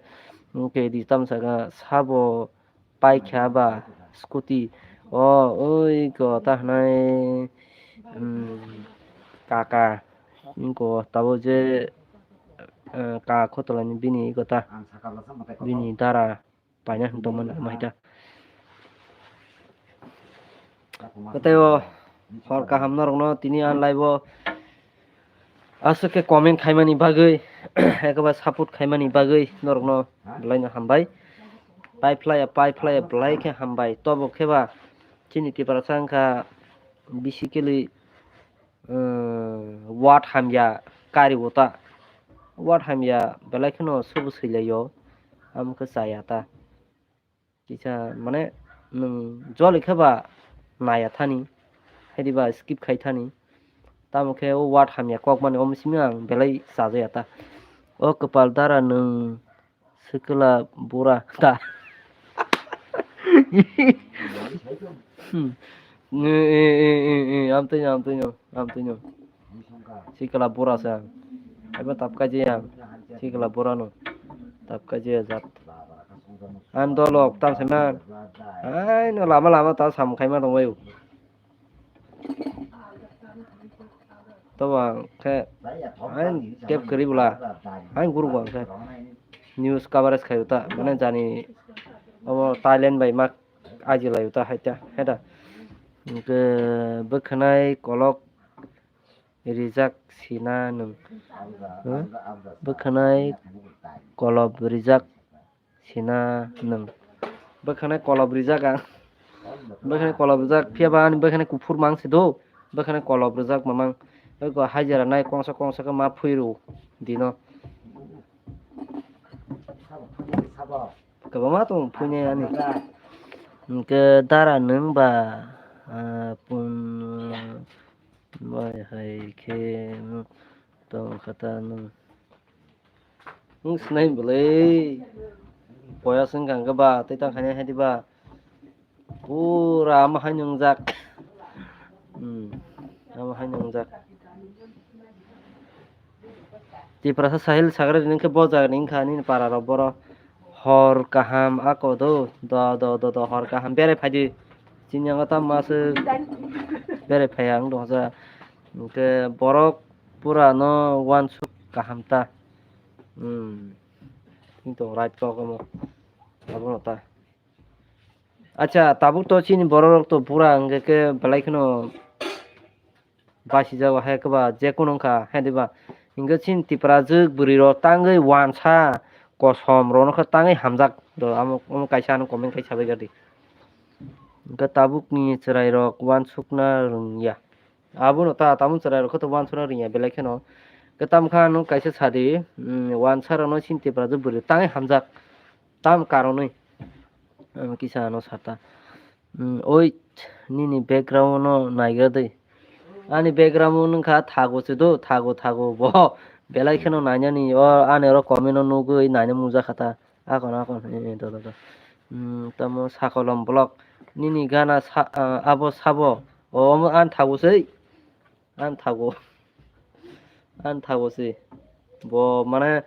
Hwnkhe di tamsa kha sabo paikha ba scooty. O, oi ko ta hwnai, um, kaka. Wngko tabo je, eh, ka khotolani bini iko ta. Bini dara. Paina hwn tongmani ama hita. Kwtaibo hor kaham norokno tini ang live o aswk khe comment khaimani bagwi, ekaba support khaimani bagwi norokno belaino hambai. Pai phlaiya, pai phlaiya, belai khe hambai. Tobo khe ba chini Tiprasa wngkha basically, eh, word hamya kari o ta. Word hamya belai kheno sobo swilaio, amo khe chaya ta. Kisa mane nwng joli khe ba naya thani, haidi ba skip khai thani. Tamo khe o word hamya kok mani omo simi ang belai chajaya ta. O kwpal dara nwng Sikla bura ta. Hmm. Ni, i, i, i, i, amtwino, amtwino, amtwino. Sikla bura sa. Abo tapka je ya. Sikla bura no. Tapka je ya jat. An dolok tam sema. Ai no lama lama ta sam khaima tongbaio. Tobo ang khe, ang tep kwrwi bwla, ang guruk ang khe news coverage khai ta, mane jani obo Thailand bai ma aji lai ta, hai ta, hai ta. Hwnkhe bwkhwnai kolok rijak sina nwng, hmm? Bwkhwnai kolop rijak sina nwng. Bwkhwnai kolop rijak ang. Bwkhwnai kolop rijak, phiya ba ani bwkhwnai kuphur mang se do. Bwkhwnai kolop rijak mamang. Oi ko hajira nai kongsa kongsa khe ma phui rw dino. Kwbangma tong phuinai ani. Hwnkhe dara nwng ba, ah, pun, Mai hai khe tong kha ta nwng. Nwng sinai bwlai. Poya swng kha hwnkhe ba tei tang khainai hai di ba. Pura ama hai nwngjak. Hmm. Ama hai nwngjak. Tiprasa Sahil Sagri ni khe bo jaga ni wngkha nini para rok boro. Hor kaham ako do, do, do, do, do, hor kaham berai phai di. Chini yango tamo aswk berai phai ang dongsa. Hwnkhe borok pura no uansuk kaham ta. Hmm. Tini tongo right kok omo. Abono ta. Acha, tabuk to chini borok rok to pura hwnkhe khe belai kheno basijago hai khe ba je kunu wngkha hai di ba. Hwnkhe chini Tiprajwk bwrwi rok tangwi uansa kosom rok no khe tangwi hamjak. Do amo, omo kaisa ano comment khai sabai gadi. Hwnkhe tabuk ni chwrai rok uansukna rwngya. Abono ta tabuk chwrai rok khe to uansukna rwngya belai kheno. Hwnkhe tamo khe ano kaisa sadi, mm, uansa rok no chini Tiprajwk bwrwi tangwi hamjak. Tam karonwi. Ang kisa ano sata. Hmm, oi, nini background no naigra dei. Ani background wngkha thago se do, thago, thago bo. Belai kheno nainani o ani oro comment no nugwi naina mungjakha ta. Akon, akon, eh, eh, do, do, do. Hmm, tamo Sakolom vlog. Nini gana sa, ah, abo sabo. O, omo ani thago sei. Ang thago. Ang thago se. Bo mane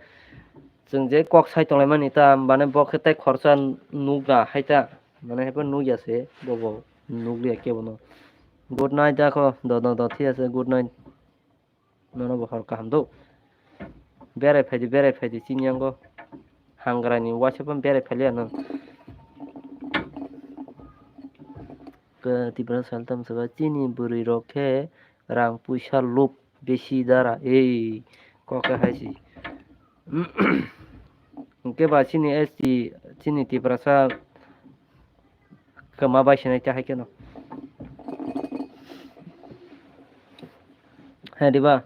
chwng je kok sai tonglaimani ta, mane bo khe tai khoroksa nukya hai ta. Mane hai phano nukya se, bo bo nukliya kebono. Good night dakho, do, do, do, thik ase, good night. Nono bo hor kaham do. Berai phaidi, berai phaidi, chini yango. Hangrani waisa phano berai phailiya no. Ke Tiprasa Sahil tamo saka chini bwrwi rok khe rang puisa lob besi dara ei kok khe hai si. Hwnkhe ba chini S T chini Tiprasa kwma bai sinai khe hai kheno. Hai diba?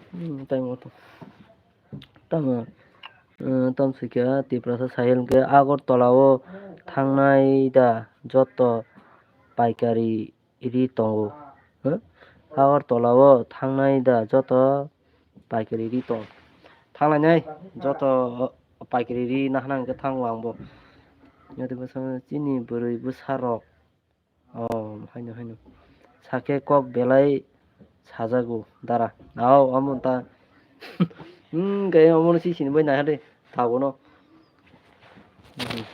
Hmm, tamo to. Tamo, eh, tamo se khe Tiprasa Sahil hwnkhe Agartala o thangnai da joto paikari ri tongo. Huh? Agartala o thangnai da joto paikari ri tong. Thanglainai joto paikari ri nahana hwnkhe thango ang bo. Chini bwrwi bwsa rok. Oh, haino, haino. Sakhe kok belai sajago dara. Ao, amo ta. Hmm, kaya omo no si sini bai nai hade. Tago no. Hmm.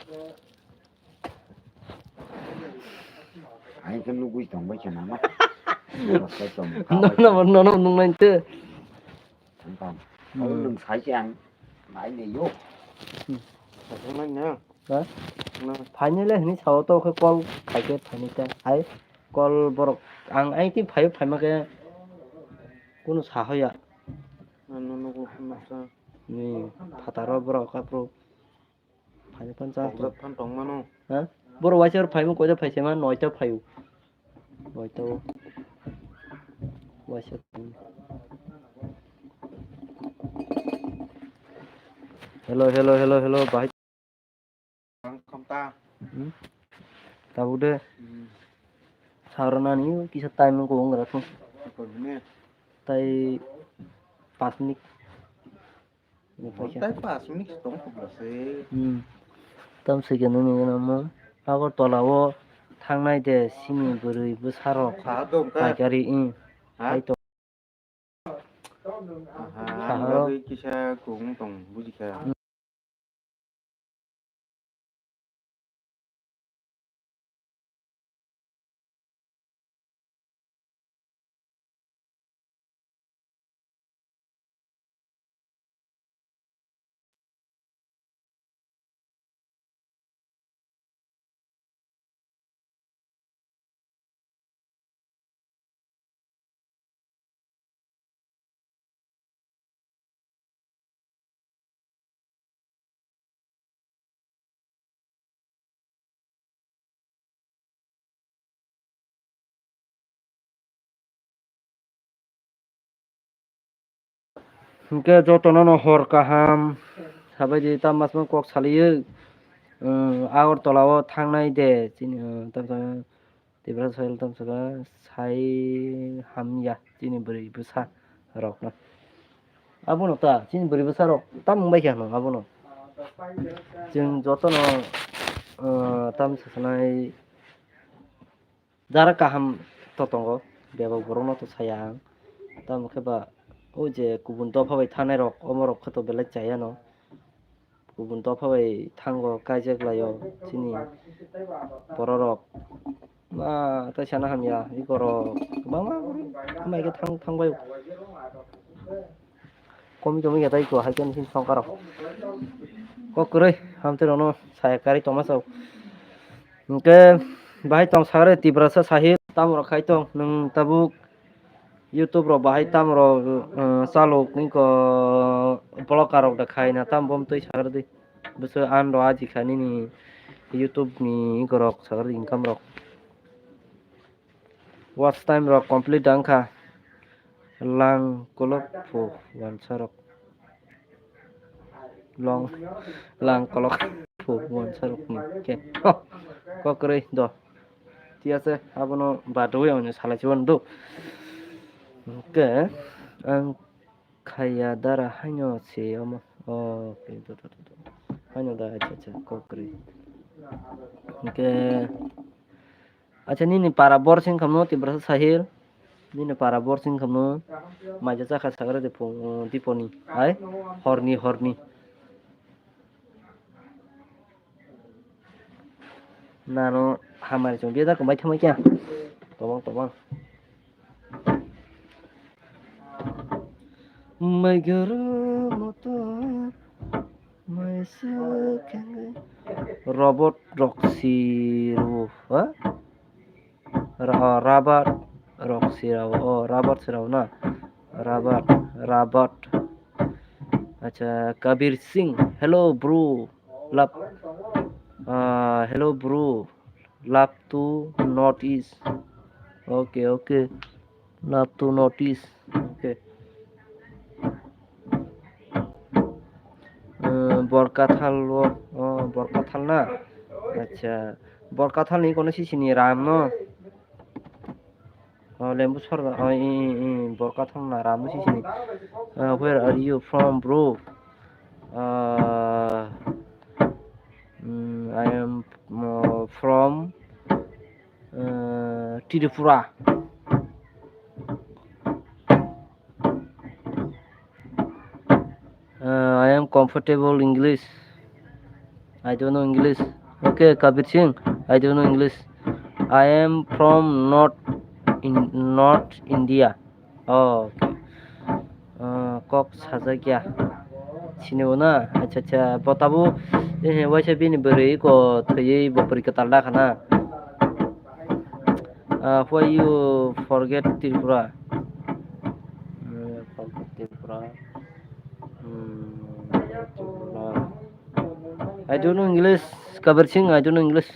Ai ke nugui tong bai chana ma. No, no, no, no, nung nai te. Ang tong. Hmm. Ang nung sai ke ang. Nai le yo. Hmm. Nai na. Ha? Na. Phainai le hini sao to khe call khai khe phainai ta. Ai call borok ang ai ti phai phaima khe kunu sahoya. Ano nugo hwnma sa. Ni phataro borok kaphru phainai phan cha. Tongjak phan tong mano. Ha? Borok waisa phaima koita phaisema noita phaio. Waitao. Waisa. Hello, hello, hello, hello, bahai. Ang khamta. Hmm? Tabuk de. Hmm. Sarnani kisa time ko ong ra thung. Koi ne? Tai pas minute. Tei pas minute tong khobla se. Hmm. Tam se khe nini gana mo. Agartala o thangnai de sini bwrwi bwsarok. Sa dong ka? Paikari, hmm. Ha? Hai to. Aha, saharo. Bagwi kisa kung tong buji kha. Hmm. Hwnkhe jotono no hor kaham. Sabaidi tamo kok salio. Agartala o thangnai de chini, tamo Tiprasa sahil tamo saka sai hamya chini bwrwi bwsa rok no. Abono ta chini bwrwi bwsa rok tamo wngbai kha no abono. Chwng jotono tamo sasanai jara kaham to tongo, bebak borokno to saya ang. Tamo khe ba o je kubun dopha bai thanai rok, omo rok khe to belai chaya no. Kubun dopha bai thango kaijak laio chini bororok. Ma tai sana hamya, ikorok kwbangma borok hamya khe thang thangbai. Komi komi khe tai ko hai khe songkarok. Kok kwrwi hamtwi rokno saya karwi tongma sao. Hwnkhe bahai tong sagre Tiprasa sahil tamo rok khai tong nwng tabuk. YouTube rok bahai tamo rok, eh, chalok niko vlogger rok da khai na tamo bom twi sagar di. Bwswk an rok aji kha nini YouTube ni ikorok sagar di income rok. Watch time rok complete da wngkha. Lang kolok phu wansa rok. Long lang kolok phu wansa rok ni khe. Kok kwrwi do. Thik ase, abono badwi ang salai se mano do. Hwnkhe ang khaya dara haino se omo. Oh, okay, do, do, do, do. Haino da, acha, acha, kok kwrwi. Hwnkhe, acha, nini para bor sing khamno, Tiprasa sahil. Nini para bor sing khamno. Maija chakha sagra de pung, diponi. Hai, horni, horni. Nano hamari chong beda kwmai thangma kya. Tobang, tobang. Maigara motor, maisa khengai. Robot rok si ru, ha? Ra-, rabat rok si rao, oh, rabat si rao na. Rabat, rabat. Acha, Kabir Singh. Hello, bro. Love. Ah, hello, bro. Love to North East. Okay, okay. Love to North East. Okay. Eh, Borkathal o, oh, Borkathal na? Acha. Borkathal ni kono sisini ram no? Oh, Lembu Sorda, oh, i, i, i, Borkathal na ram no sisini. Uh, where are you from, bro? Uh, mm, I am, uh, from, uh, Tripura. Uh, I am comfortable English. I don't know English. Okay, Kabir Singh, I don't know English. I am from North in North India. Oh, okay. Uh, kok sajak ya. Sini bo na? Acha, acha. Bo tabuk, eh, waisa bini bwrwi ko thwiwi bo bwrwi kwtal da khana. Uh, why you forget Tripura? Uh, forget Tripura. Hmm, Tripura. I don't know English. Kabir Singh, I don't know English.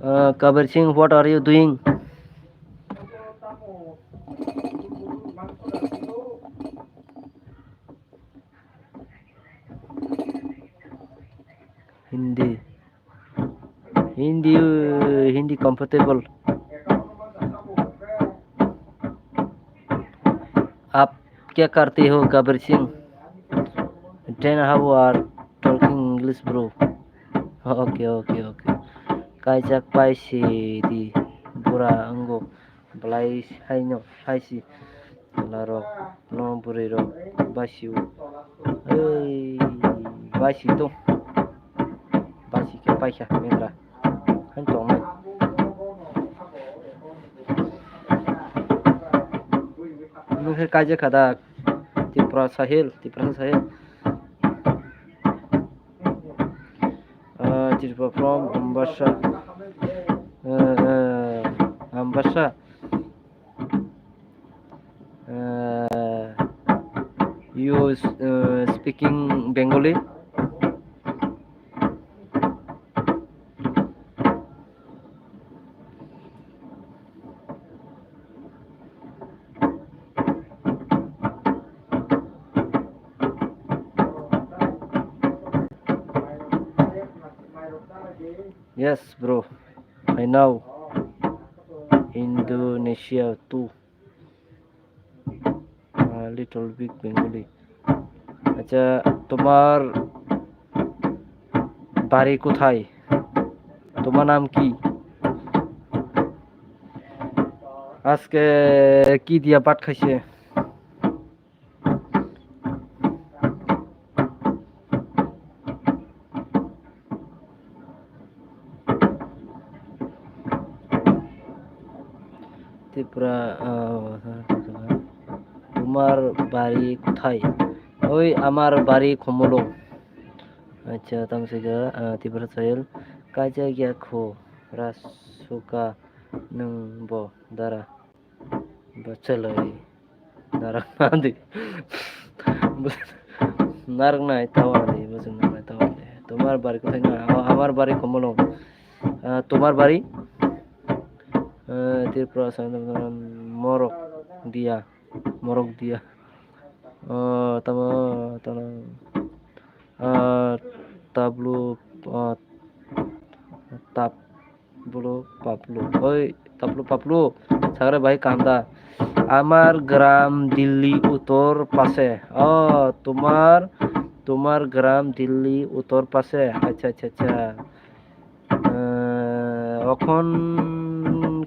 Uh, Kabir Singh, what are you doing? Hindi. Hindi, uh, Hindi comfortable. आप क्या करते हो, कबीर Singh? Then how are talking English, bro? Okay, okay, okay. Kaijak pai si di bura wngkha. Belai haino, hai si chwla rok, no bwrwi rok, basio. Ei, basi to. Basi khe paikha, mendra. Hain tongnai. Nung khe kaijak kha da, Tipra Sahil, Tipra Sahil. Uh, Tripura from Ambassa. Uh, uh, Ambassa. Uh, you, uh, speaking Bengali? Yes, bro. I know Indonesia too. A little bit Bengali. আচ্ছা, তোমার বাড়ি কোথায়? তোমার নাম কি? আজকে কি দিয়া ভাত খাইছে? Tripura, ah, তোমার বাড়ি কোথায়? ওই আমার বাড়ি Khumulwng. Acha, tamo se khe, ah, Tripura soil. Kaisa ya kho, ra suka nwng bo dara. Bachalai. Narak nadi. Narak nai tawar di, bosong narak nai tawar di. তোমার বাড়ি কোথায় না? আ-, আমার বাড়ি Khumulwng. আ, তোমার বাড়ি? আ, Tripura sa-, morok dia. Morok dia. আ, tamo, tamo. Ah, tablu, ah, tablu paplu. Oi, tablu paplu. Sagre bhai kaham da? আমার গ্রাম দিল্লি উত্তর পাশে. Oh, তোমার, তোমার গ্রাম দিল্লি উত্তর পাশে. আচ্ছা, আচ্ছা, আচ্ছা. Eh, এখন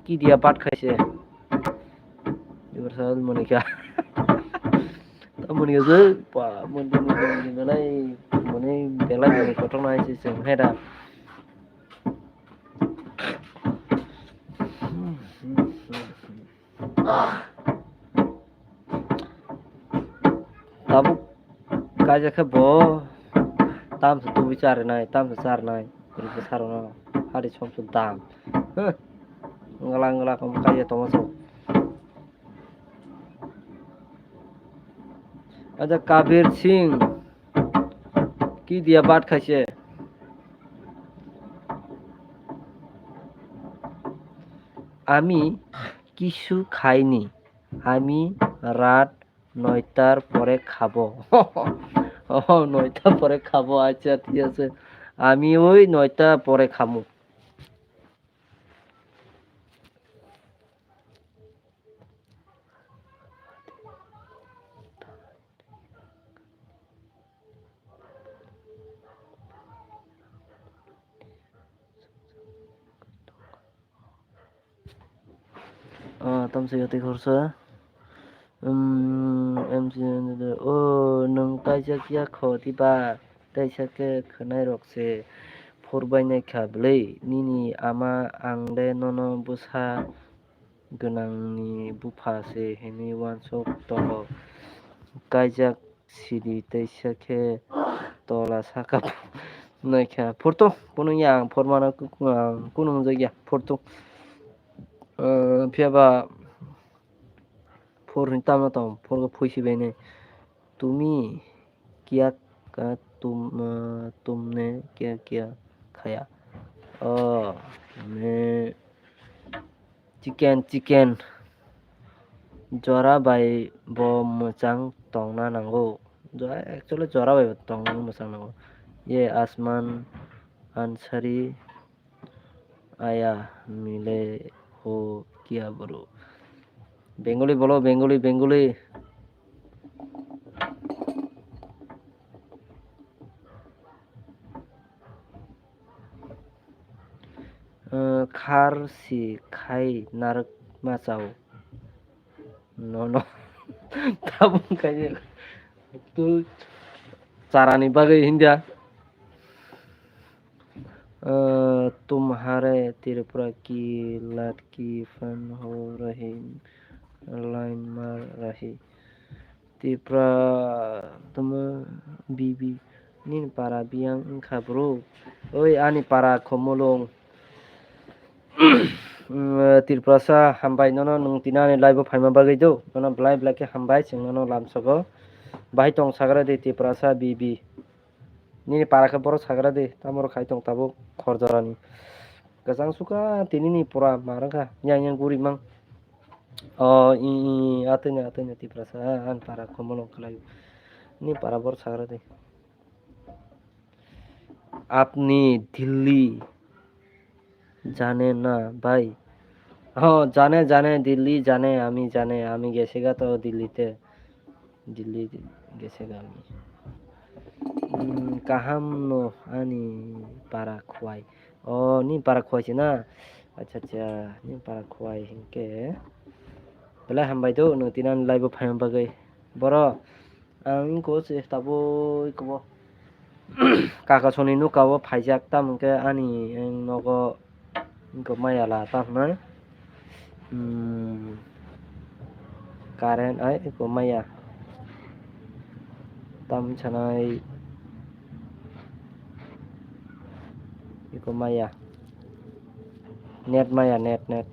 কি দিয়া ভাত খাইছে? Ibar sal monika. Monika je, pa, monika, monika, monika, belai, monika, belai, monika, kotor nai se, se, heda. Tabuk kaisa khe bo tamsa tubi charinai, tamsa charinai, rikhe sarono hari somsok dam. Huh. Ngala ngala kom kaisa tongma sok. Acha Kabir Singh ki dia bhat khaise? আমি কিছু খাইনি, আমি রাত নয়টার পরে খাবো। ও, নয়টার পরে খাবো, আচ্ছা, ঠিক আছে। আমি ওই নয়টা পরে খামু। Ah, tamsa yati khorsa. Um, M C, oh, nwng kaijak ya kho diba? Teisa khe khwnairok se phurbainai kha bwlwi. Nini ama ang le nono bwsa gwnangni bupha se hwnwi uansuk tongo. Kaijak sidi teisa khe tola saka naikha. Phurtu, phunukya ang phurmano, ang kunungjak ya, phurtu. Eh, phiya ba phur hwn tamo tong, phurgo phuisi bainai. Tumi kya ka tum, eh, tumne kya kya khaya? Oh, mane chicken, chicken. Jora bai bo mwchang tongna nango. Jo-, actually jora bai bo tongna mwchang nango. Ye Asman Ansari aya mile ho kya bro? Bengali bolo, Bengali, Bengali. Eh, khar si khai narwk ma chao. No, no. Tabuk khai tu charani bagwi India. Eh, tumhare Tripura ki ladki fan ho rahi line mar rahi. Tripura tamo bibi nini para biyang wngkha bro. Oi ani para Khumulwng. Mm, Tripurasa hambai nono nwng tini ani live o phaima bagwi do. Nono belai belai khe hambai chwng nono lamsogo. Bahai tong sagra di Tripurasa bibi. Nini para khe borok sagra di. Tamo rok khai tong tabuk khor jorani. Kwchang suka tini ni pura mar wngkha. Yang yang guri mang. O, i, i, i, atwino, atwino Tiprasa, a, ani para Khumulwng kwlaio. Ni para bor sagra de. Apni Delhi, Jane na bhai. Oh, jane, jane, Delhi jane, ami jane, ami gesega to Delhi te. Delhi gesega ami. Hmm, kaham no ani para khwai. Oh, ni para khwai se na? Acha, acha, ni para khwai hinkhe. Belai hambai do, nwng tini ani live o phaima bagwi. Boro, ang ko se tabuk ko bo. Kaka soni nuka o phaijak, tamo khe ani, ang nogo ko maya la, tamo hwnai? Hmm, current ai ko maya. Tam sanai iko maya. Net maya, net, net.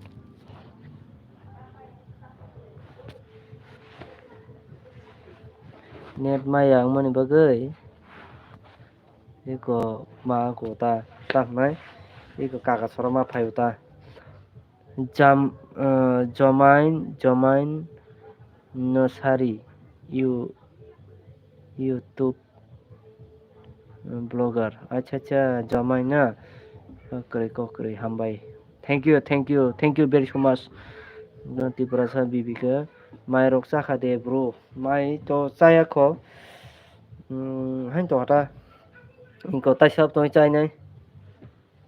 Net maya wngmani bagwi iko ma ko ta, ta hwnai iko kaka soro ma phaio ta. Jam, eh, Jomain, Jomain Nosari, you, YouTube blogger. Acha, acha, Jomain na? Kokrwi, kokrwi, hambai. Thank you, thank you, thank you very so much. Tiprasa Bibika. Mai rok chakha de, bro? Mai to chaya kho. Hmm, hain to hata. Ingko taisa tong chainai.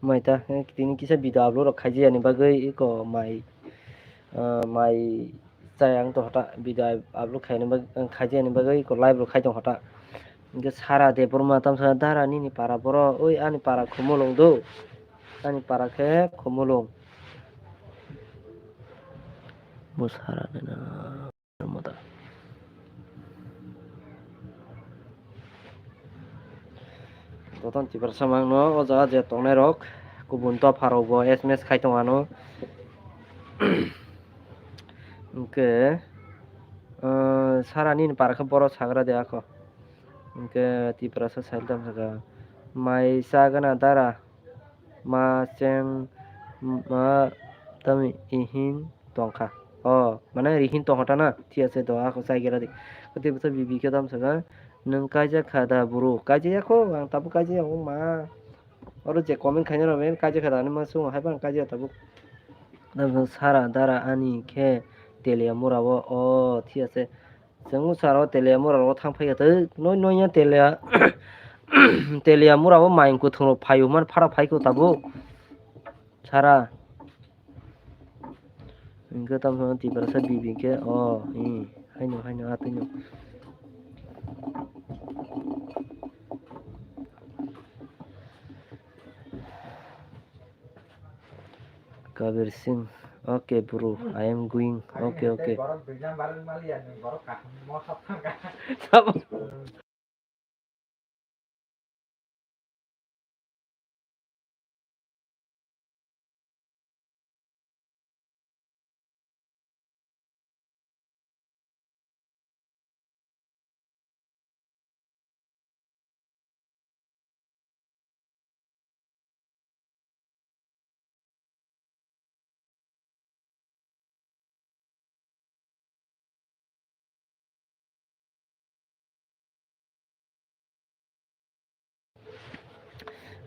Mai ta, eh, tini kisa video upload rok khaijani bagwi iko mai, ah, mai chayang to hota video upload khaina bag-, khaijani bagwi iko live rok khai tong hota. Hingke Sara Debbarma tamsa dara nini para boro, oi ani para Khumulwng do, ani para khe Khumulwng. Bo Sara nena. Jotono Tiprasa mangno o jaga je tongnai rok, kubun dopha rok bo S M S khai tong ano. Hingke, ah, Sara nini para khe boro sagra de ako. Hingke Tiprasa sal tam saka, mai chagana dara. Ma cheng ma tamo ihin tongkha. O, mane rihin tongkha ta na? Thik ase do, ako chai gera di. Kati bwsa bibi khe tamo saka, "Nwng kaijak kha da bro?" Kaijak ya kho, ang tabuk kaijak ya kho ma. Oro je comment khaina rok, men kaijak kha da hinwi ma swngwi, hai phano kaijak ya tabuk. Tamo saka, "Sara dara ani khe Teliamura o." O, thik ase. Chwng bwskango Teliamura rogo thang phaikha tei noi noi ya Telia, Teliamura o mayung kwthwng rok phaio hwnmani phara phaikha tabuk. Sara. Hwnkhe tamo Tiprasa bibi khe o, i, haino, haino, atwino. Kabir Singh, okay bro, I am going, okay, okay.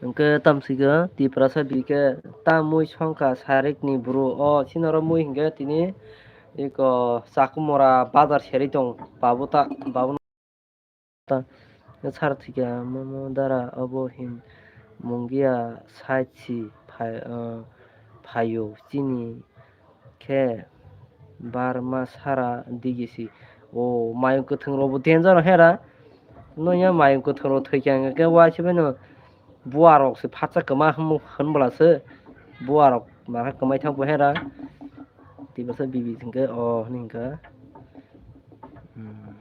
Hwnkhe tamsika Tiprasa bikhe ta mui songkha sarikni bru. O sinoro mui hwnkhe tini eko Chakumora bazar seri tong. Babu ta, babu ta. Sar thwikha momo dara obo hin mungia side si phai, ah, phaio chini khe barma sara digisi. O mayung kwthwng rokbo danger hera. Noya mayung kwthwng rok thwikha hwnkhe waisa phano buarok se phatsa kwma hwnbwla se buarok makha kwmai thangbo hera. Tibasa bibi hwnkhe o hwnwi hwnkha. Hmm.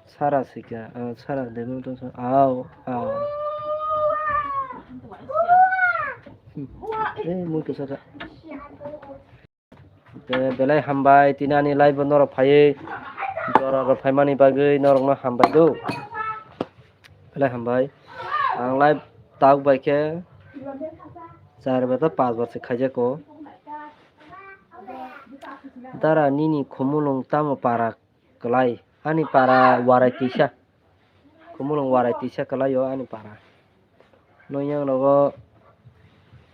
Sara sika, ah, sara demo to sa-, au, au. Eh, mui to saka. Te belai hambai, tini ani live o norok phaiwi, jora rok phaimani bagwi norokno hambai do. Belai hambai. Ang live tabuk bai khe char bar ta panch bar se khaijak o. Dara nini khumulwng tamo para kwlai? Ani para warai tisa. Khumulwng warai tisa kwlai o ani para. Noyang rogo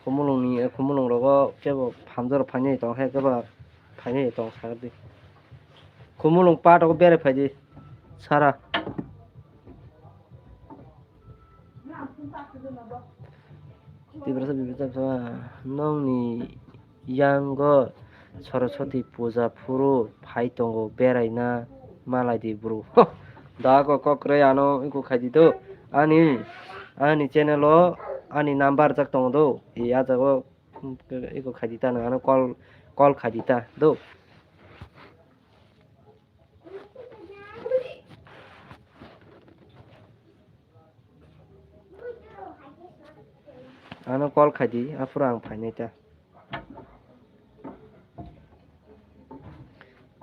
khumulwng ni, khumulwng rogo kebo phamjor phainai tong khe kebo phainai tong sakdi. Khumulwng pat rogo berai phaidi sara. Tiprasa bibita nongni yango Saraswati puja phuru phai tongo, beraina malaidi bro. Da ko kok kwrwi ano iko khaidi do. Ani, ani channel o ani number jak tongo do. E a jago iko khaidi ta, ano call, call khaidi ta do. Ano call khaidi, aphuru ang phainai ta.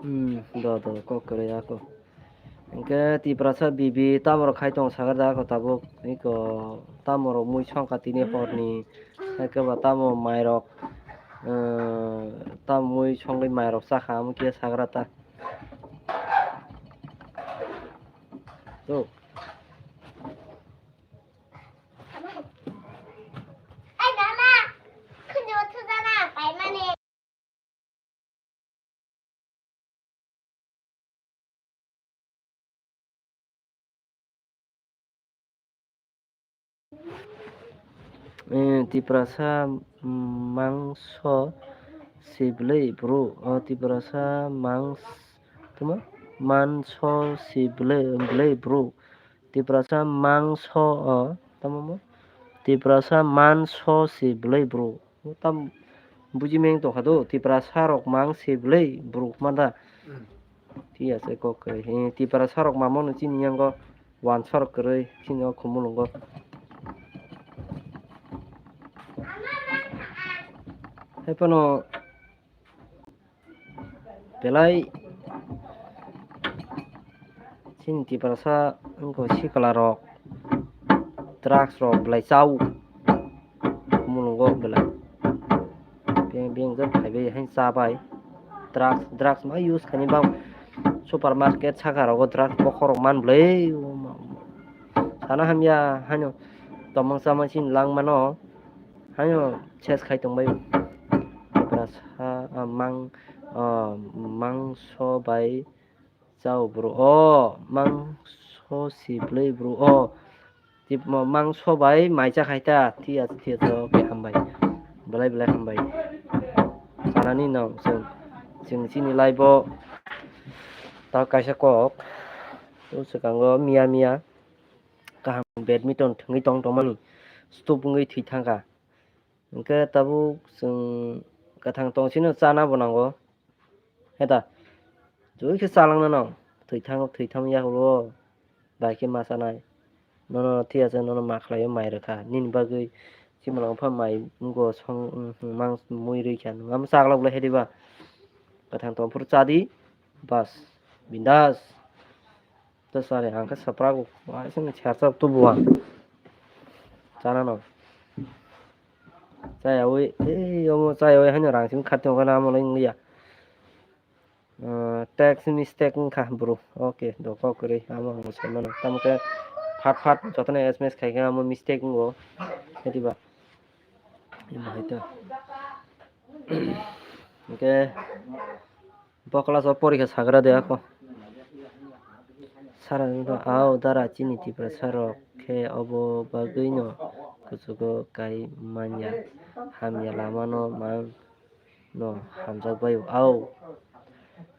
Hmm, do, do, kok kwrwi ako. Hwnkhe Tiprasa bibi tamo rok khai tong sakha da ako tabuk. Iko tamo rok mui songkha tini horni. Hwnkhe ba tamo mai rok, eh, tamo mui songwi mai rok chakha, amo khe sakha ta. Do. Eh, Tiprasa mangso siblei bro. Oh, Tiprasa mangs-, tuma? Manso siblei, blei bro. Tiprasa mangso, oh, tamo mo? Tiprasa manso siblei bro. Tam buji meng tongkha do, Tiprasa rok mang siblei bro manda. Hmm. Thik ase kok kwrwi. He, Tiprasa rok mamo no chini yango. Wansa rok kwrwi chini o Khumulwngo. Haiphano belai chini Tiprasa wngkha sikla rok, drugs rok belai chao. Mulungo belai. Beng, beng jat phaibai haino chabai. Drugs, drugs ma use khaini bang supermarket saka rogo drugs bokhorok man bwlai. Sana hamya haino tongmang chamang chini langmano haino ses khai tongbai. Tiprasa, ah, mang, ah, mangso bai Chao bro, o mangso siblei bro, o tip-, mo-, mangso bai mai cha khai ta, thik ase, thik ase, oke, hambai, belai belai hambai. Sanani no, chwng, chwng chini live o ta kaisa kok, o swkango miya miya kaham badminton thwngwi tong tongmani, stop wngwi thwi thangkha. Hwnkhe tabuk chwng kwthang tong sino chana bo nango. Heta, joi khe chalangna no, thwithang, thwitham yakulo, bai khe ma chanai. Nono thik ase, nono ma khlaio, mai rwkha. Nini bagwi chimwlang wngpha mai wngkho, song, mang mui rwikha. Nwng amo chaglak bolai hediba. Kwthang tong phuru chadi, bas, bindas. To sari, ang khe saprago, waisa ni sersa tubu ang. Chana no. Chayawi, ei, omo chayawi haino rang simi khati wngkha na, amo lai wngya. Ah, text mistake wngkha, bro. Oke, do kok kwrwi, amo ang sai mano. Tamo khe phat phat jotono S M S khai khe amo mistake wngo. Hediba. Imo hai to. Hwnkhe, bo class o porikha sagra de ako. Sara wngkha, "Ao dara, chini Tiprasa rok khe obo bagwino kuchugo kai manya, hamya lamano mang no hamjak bai o. Ao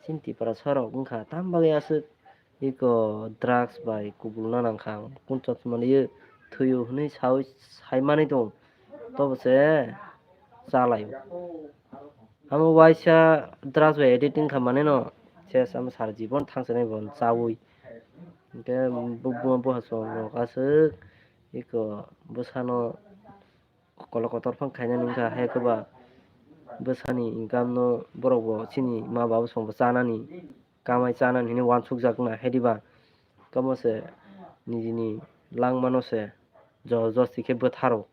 chini Tiprasa rok wngkha tam bagwi aswk iko drugs bai kubulna nangkha, kunchot manwi thwio hwnwi saui saimani tongo, tobo se chalaio." Amo waisa drugs bai addict wngkha manwi no, ses amo sara jibon thangsanai bo chaui. Hwnkhe bo, bo, bo hasong rok aswk iko bwsano kolo kotor phang khainani wngkha, hai khe ba bwsani income no borok bo chini ma babu song bo chanani, kamai chanani hinwi uansukjak wngna, hai diba? Tamo se nijini langmano se jor josti khe bwtharo.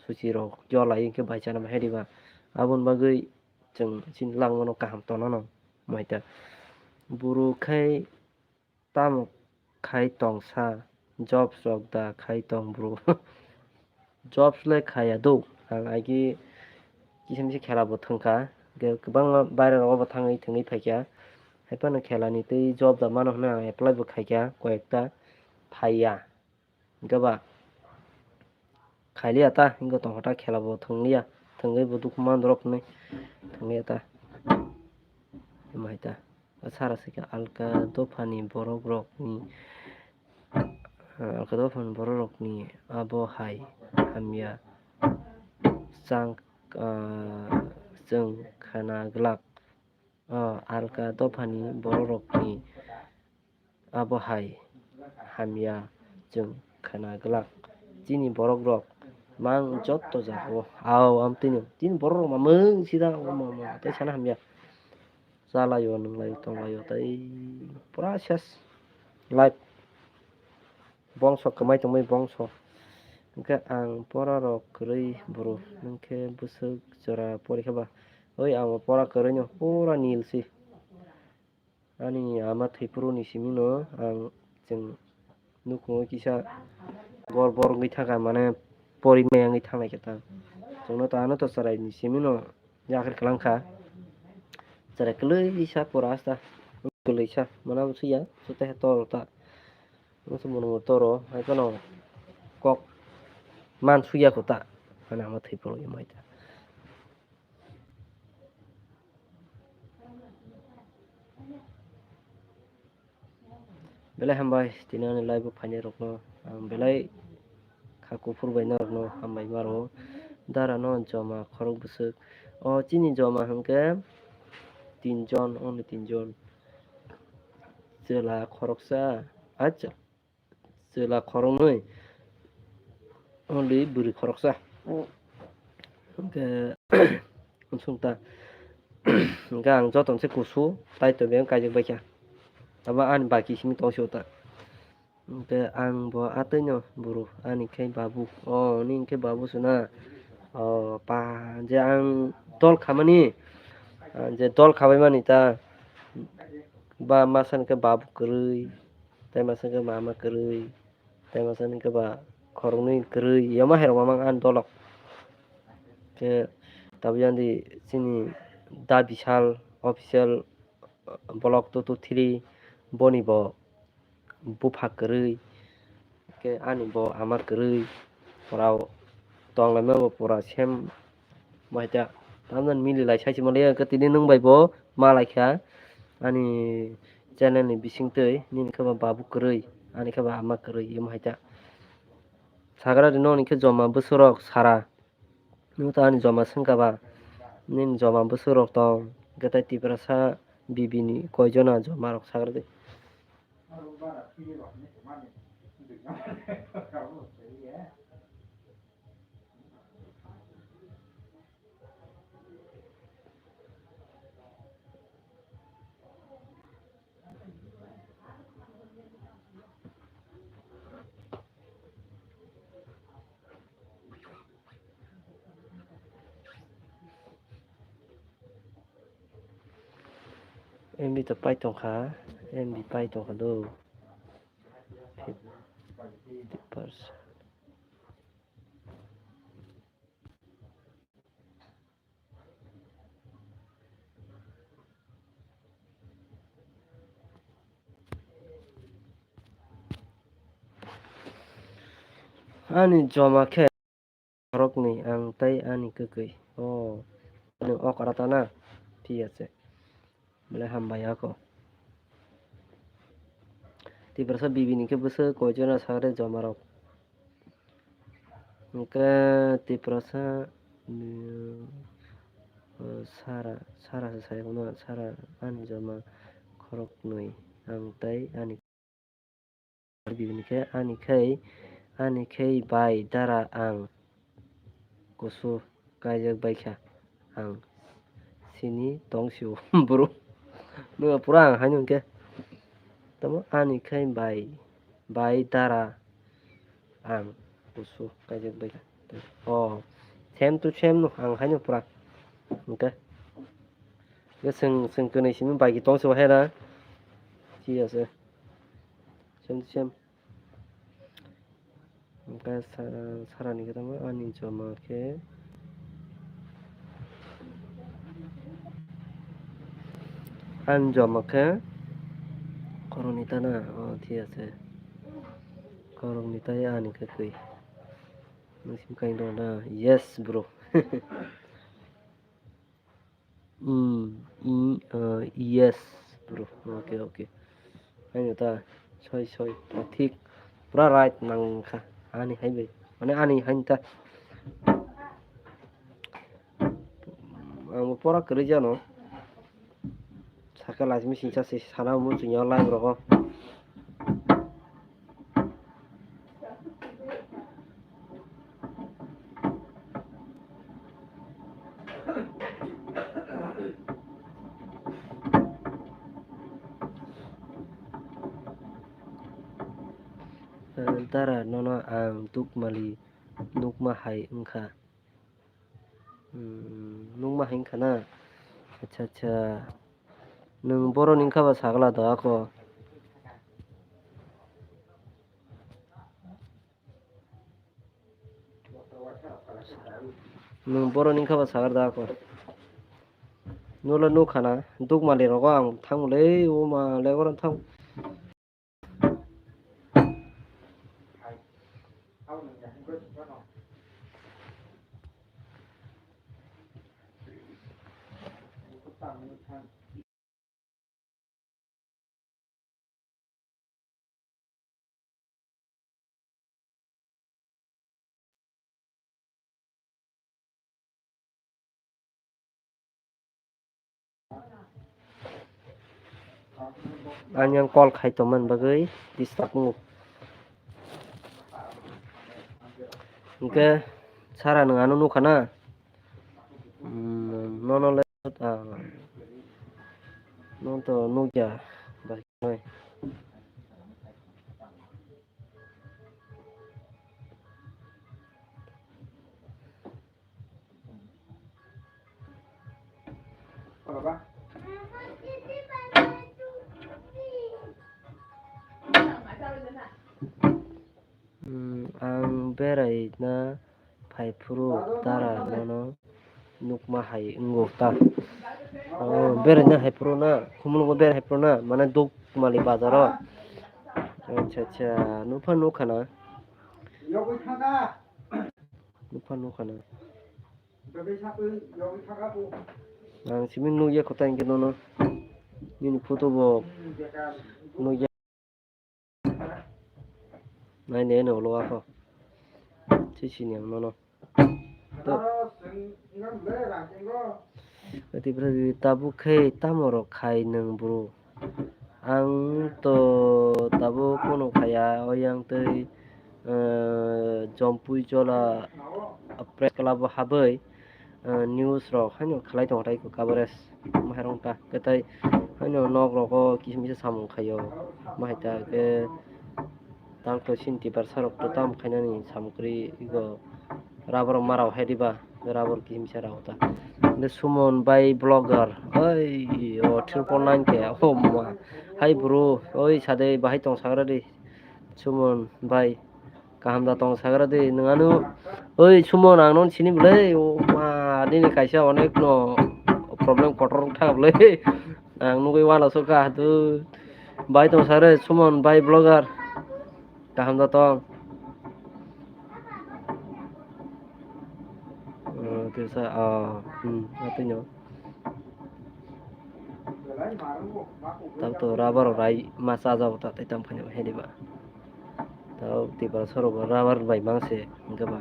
Suchi rok yo lai khe bai chana hai diba? Aboni bagwi chwng chini langmano kaham tongna no. Maita. Buru khai tamo khai tong sa, jobs rok da khai tong bro. Jobs le khaya do. Ang agi kisa misa khela bo thwngkha. Ge-, kwbangma baira rogo bo thangwi thwngwi phaikha. Haiphano khela ni tei job da mano hwnwi ang apply bo khaikha koyekta. Phaiya. Hwnkhe ba khailiya ta, hwnkhe tongkha ta khela bo thwngya. Thwngwi bo dukhu man rok hwnwi thwngya ta. Himai ta. Sara se khe alka dophani borok rokni, alka dophani borok rokni abo hai hamya chang, ah, chwng khana glak. Ah, alka dophani borok rokni abo hai hamya chwng khana glak. Chini borok rok mang jotto jago. Aw, am tini, chini borok rok mamung sida, omo, omo, tei sana hamya. Chalaio, nwnglaio, tonglaio, tei pura ses life. Bongso kwmai tongmani bongso. Hwnkhe ang pora rok kwrwi buru, hwnkhe bwswk jora porikha ba. Oi, ang bo pora kwrwino pura nil si. Ani ama thwiphuru ni simi no ang chwng nukhungo kisa gor bor wngwi thangkha, mane pori maya wngwi thanglai khe ta. Chwngno to ano to chwrai ni simi no yakhar kwlang kha. Chwrai kwlwi sa pura asta kwlwi sa mana bo suya, joto he toro ta. Masa mono toro hai phano kok man suya kho ta. Mane ama thwiphuru ya mai ta. Belai hambai, tini ani live o phainai rokno ang belai kha kuphur bai norokno hambai maro. Dara no joma khorok bwswk. O chini joma hwnkhe tinjon, only tinjon. Chwla khoroksa, acha. Chwla khoroknwi, only bwrwi khoroksa. Hwnkhe, unsukta, hwnkhe ang jotono se kusu, tai to beng kaijak baikha. Abo ani baki simi tongsi uta. Hwnkhe ang bo atwino buru, ani khe babu. O, nini khe babu suna. O, pa, je ang dol khamani, ah, je dol khabaimani ta, ba masa hwnkhe babu kwrwi. Tai masa hwnkhe mama kwrwi, tai masa hwnkhe ba khoroknwi kwrwi, yama hai rok mamang ani dolok. Khe tabuk yang di chini Da Bishal official, uh, block two two three, boni bo bupha kwrwi, khe ani bo ama kwrwi, pura o tonglaima bo pura same. Maita, tamno mili lai sai se manliya, hwnkhe tini nwng bai bo ma lai kha ani channel ni bising twi, nini khe ba babu kwrwi, ani khe ba ama kwrwi, imo hai ta. Sagra rino hwnkhe joma bwswk rok sara, nwng ta ani joma swngkha ba, nini joma bwswk rok tong, hwnkhe tai Tiprasa bibini koi jona joma rok sagra di. M B to pai tongkha, M B pai tongkha do. Fifty percent. Ani joma khe khoroknwi ang tei ani kwkwi. O, nwng okra ta na? Phiya se. Belai hambai ako. Tiprasa bibini khe bwswk koi jona sakre joma rok. Hwnkhe Tiprasa, mm, sara, sara se sai hwnno, sara ani joma khoroknwi ang tei ani bibini khe ani khai, ani khai bai dara ang kusu kaijak baikha ang sini tong sio bro. Nwng pura ang haino hwnkhe tamo ani khai bai, bai dara ang kusu kaijak baikha. O, same to same no ang haino pura hwnkhe. Ke seng, seng kwnwi simi bai ki tong se hai na. Thik ase. Sem, sem. Hwnkhe sa-, sarani khe tamo ani joma khe, ani joma khe khoroknwi ta na? O, thik ase. Khoroknwi ta ani khe twi. Nwng sim kain rw na? Yes, bro. Hmm, hmm, uh, yes, bro. Okay, okay. Haino ta, soi, soi. Ta thik. Pura right nang kha. Ani hai bai. Mane ani hain ta. Ang pora kwrwi jano. Saka last missing sa se sana mo chunya live rogo. Dara, nono ang Dukmali nukma hai wngkha. Hmm, nukma hai wngkha na? Acha, acha. Nwng boroni wngkha ba sagla da ako? Nwng boroni wngkha ba sagar da ako? Nwlo nukha na? Dukmali rogo ang thangmole, o ma le, oro thang. Ani ang call khai tongmani bagwi disturb wngo. Hwnkhe sara nwng ano nukha na? Hmm, nono le, ah, nono to nukya bai. Hmm, ang beraina phaiphuru dara nono nukma hai wngo ta. Oh, beraina haiphuru na, Khumulwngo berai haiphuru na, mane Dukmali bazaro. Acha, acha, nukha, nukha na. Nukha, nukha na. Ang simi nukya kota hinkhe nono. Nini photo bo nukya. Nai ne no lo ako. Sisini ang nono. To. Ati bwrwi tabuk khe tamo rok khai nwng bro. Ang to tabuk kunu khaya, oyang tei, eh, Jompui Jola press club o habwi, eh, news rok haino khlai tongo tai coverage. Maharong ta kwtai haino nok rogo kisa misa samung khaio. Mahai ta khe tang to sini tiprasa rok to tam khainani samung kwrwi ego. Rubber rok ma rao hai diba, rubber kisa misa rao ta. Hwnkhe Suman bai vlogger, oi, o triple nine khe, oh ma. Hai bro, oi sade bahai tong sagra di. Suman bai, kaham da tong sagra di, nwng ano. Oi Suman, ang nono sini bwle, oh ma, nini kaisa onek no problem kotor wngkha bwle. Ang nugwi uanasukha, tu. Bai tong sagra di, Suman bai vlogger. Kaham da tong. Oh, kisa, oh, hmm, atwino. Tam to rubber rai masa jabo ta, tai tam khani hai diba. Tao tiba soro bo rubber bai mangse, hingke ba.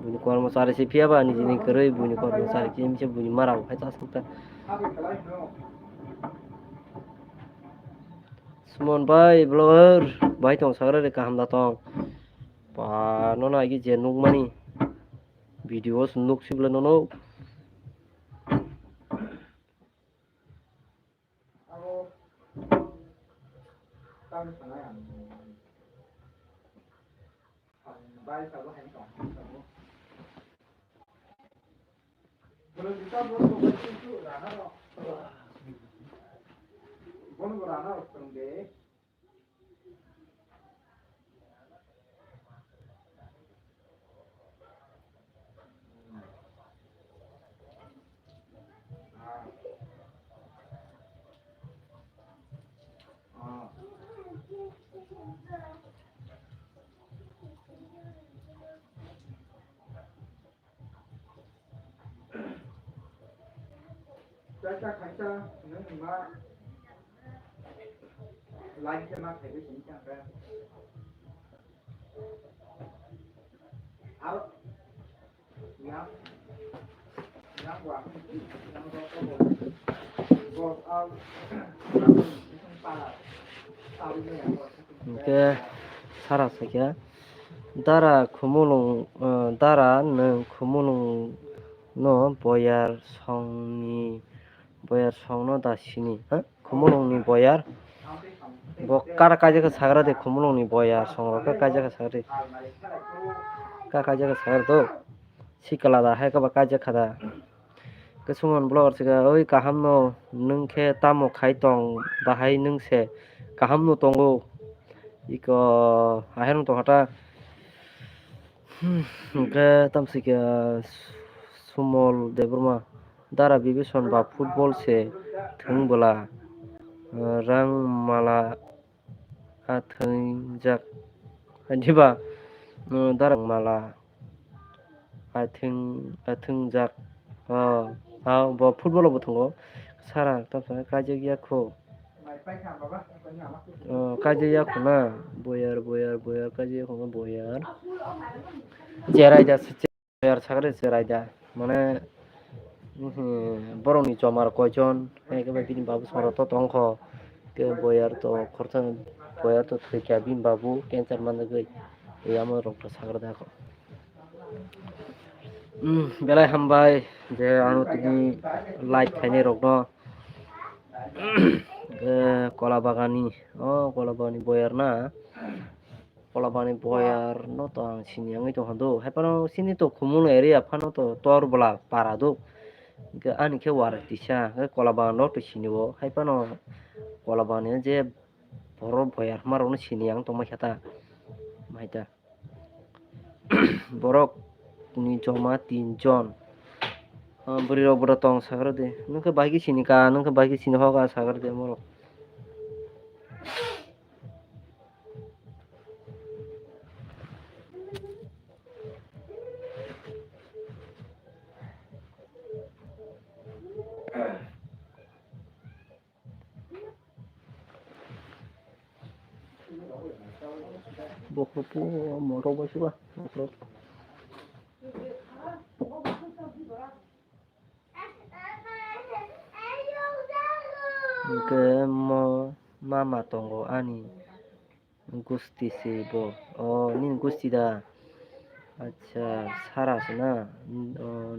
Buini kormo chari se phiya ba, nijini kwrwi buini kormo chari khe, himse buini mara bo khai chasuk ta. Suman bai, vlogger bai tong sagra de, kaham da tong. Ba, nono agi je nukmani video o nuk sibla nono. Kaisa kaisa nwng ma line khe ma khaigwi sini chang khe. Al yang yang wa yang ro ko bo bo al para tawi ne yang wa. Hwnkhe Sara sakya, "Dara khumulwng, eh, dara nwng khumulwng no boyar songni, boyar songno da sini, ha? Khumulwngni boyar." Bo kara kaijak kha sagra de, khumulwngni boyar songrok khe kaijak kha sagra de. Ka kaijak kha sagra do. Sikla da hai khe ba kaijak kha da. Kwchwng vlogger se kha, "Oi kaham no, nwng khe tamo khai tong bahai nwng se kaham no tongo?" Iko ahai rok tong kha ta. Hmm, hwnkhe tamo se kha Sumol Debbarma, "Dara Bibison ba football se thwng bwla, rang mala a thwngjak." Diba, mm, darang mala a thwng, a thwngjak. Oh, ah, bo football bo tongo. Sara, tamo kaijak ya kho. Oh, kaijak ya kho na. Boyar, boyar, boyar, kaijak ya kho na, boyar. Jerai da se. Boyar sakre se raida, mane, mhm, borokni chomar koijon, hai khe bai bini babu songro to tongkho, khe boyar to khorsa, boyar to thwikha bini babu cancer manjagwi, tei amo rok to sakra dakho. Umm, belai hambai je ano tini like khainai rokno, eh, kola bagani, o kola bagani boyar na. Kolabani boyar no to ang sini wngwi tongkha do. Haiphano sini to Khumulwng area phano to Torbwla para do. Hwnkhe ani khe wara tisa, hwnkhe Kolabagan rok to sini o. Haiphano Kolabani je borok boyar hwnma rokno sini ang tongma khe ta. Mai ta. Borok ni joma tin jon. Ah, bwrwi rok boda tong sakra de. Nwng khe bahai khe sini ka, nwng khe bahai khe sini hok a sakra de borok. Bokhorok po motok bai se ba, bokhorok. Hwnkhe mo mama tongo ani gusti se bo. O, nini gusti da? Acha, Sara se na? O,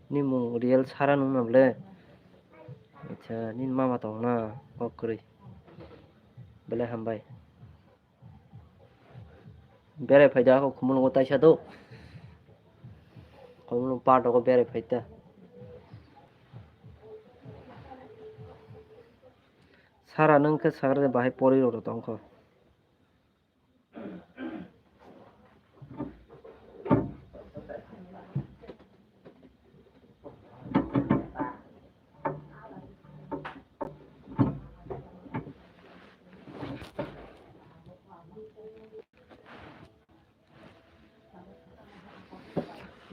nini mung real Sara nung na bole? Acha, nini mama tong na? Kok kwrwi. Belai hambai. Berai phai da, ako Khumulwngo taisa do. Khumulwng park rogo berai phai ta. Sara nwng khe sakra de bahai pori rok tong kho.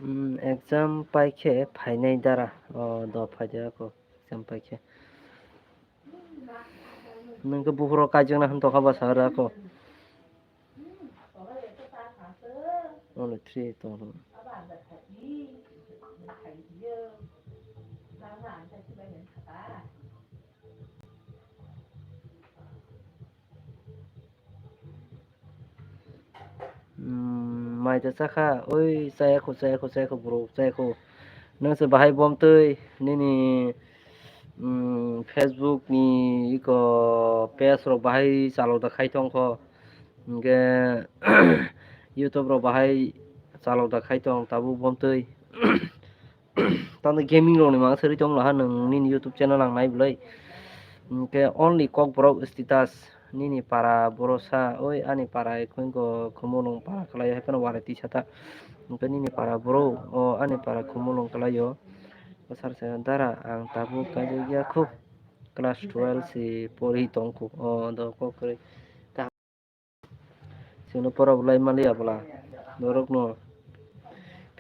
Umm, exam pai khe phainai dara. O, do phai de ako, exam pai khe. Nwng khe buphuru kaijakna hwn tongkha bwsa aro ako. Only three tong. Umm, mai ta chakha, oi, chaya kho, chaya kho, chaya kho, bro, chaya kho. Nwng se bahai bomtwi nini, umm, Facebook ni iko page rok bahai chalok da khai tong kho. Hwnkhe YouTube rok bahai chalok da khai tong tabuk bomtwi. Tamo gaming rokni mangsa ri tong laha nwng nini YouTube channel ang nai bwlai. Hwnkhe only Kokborok status nini para borosa, oi ani para ekhwng ko Khumulwng para khlai hai phano walai tisa ta. Hwnkhe nini para boro o ani para Khumulwng khlai o. O sar se dara ang tabuk kaijak ya khu class twelve si pori tong khu o do kok kwrwi. Chwngno pora bo lai manliya bwla. Norokno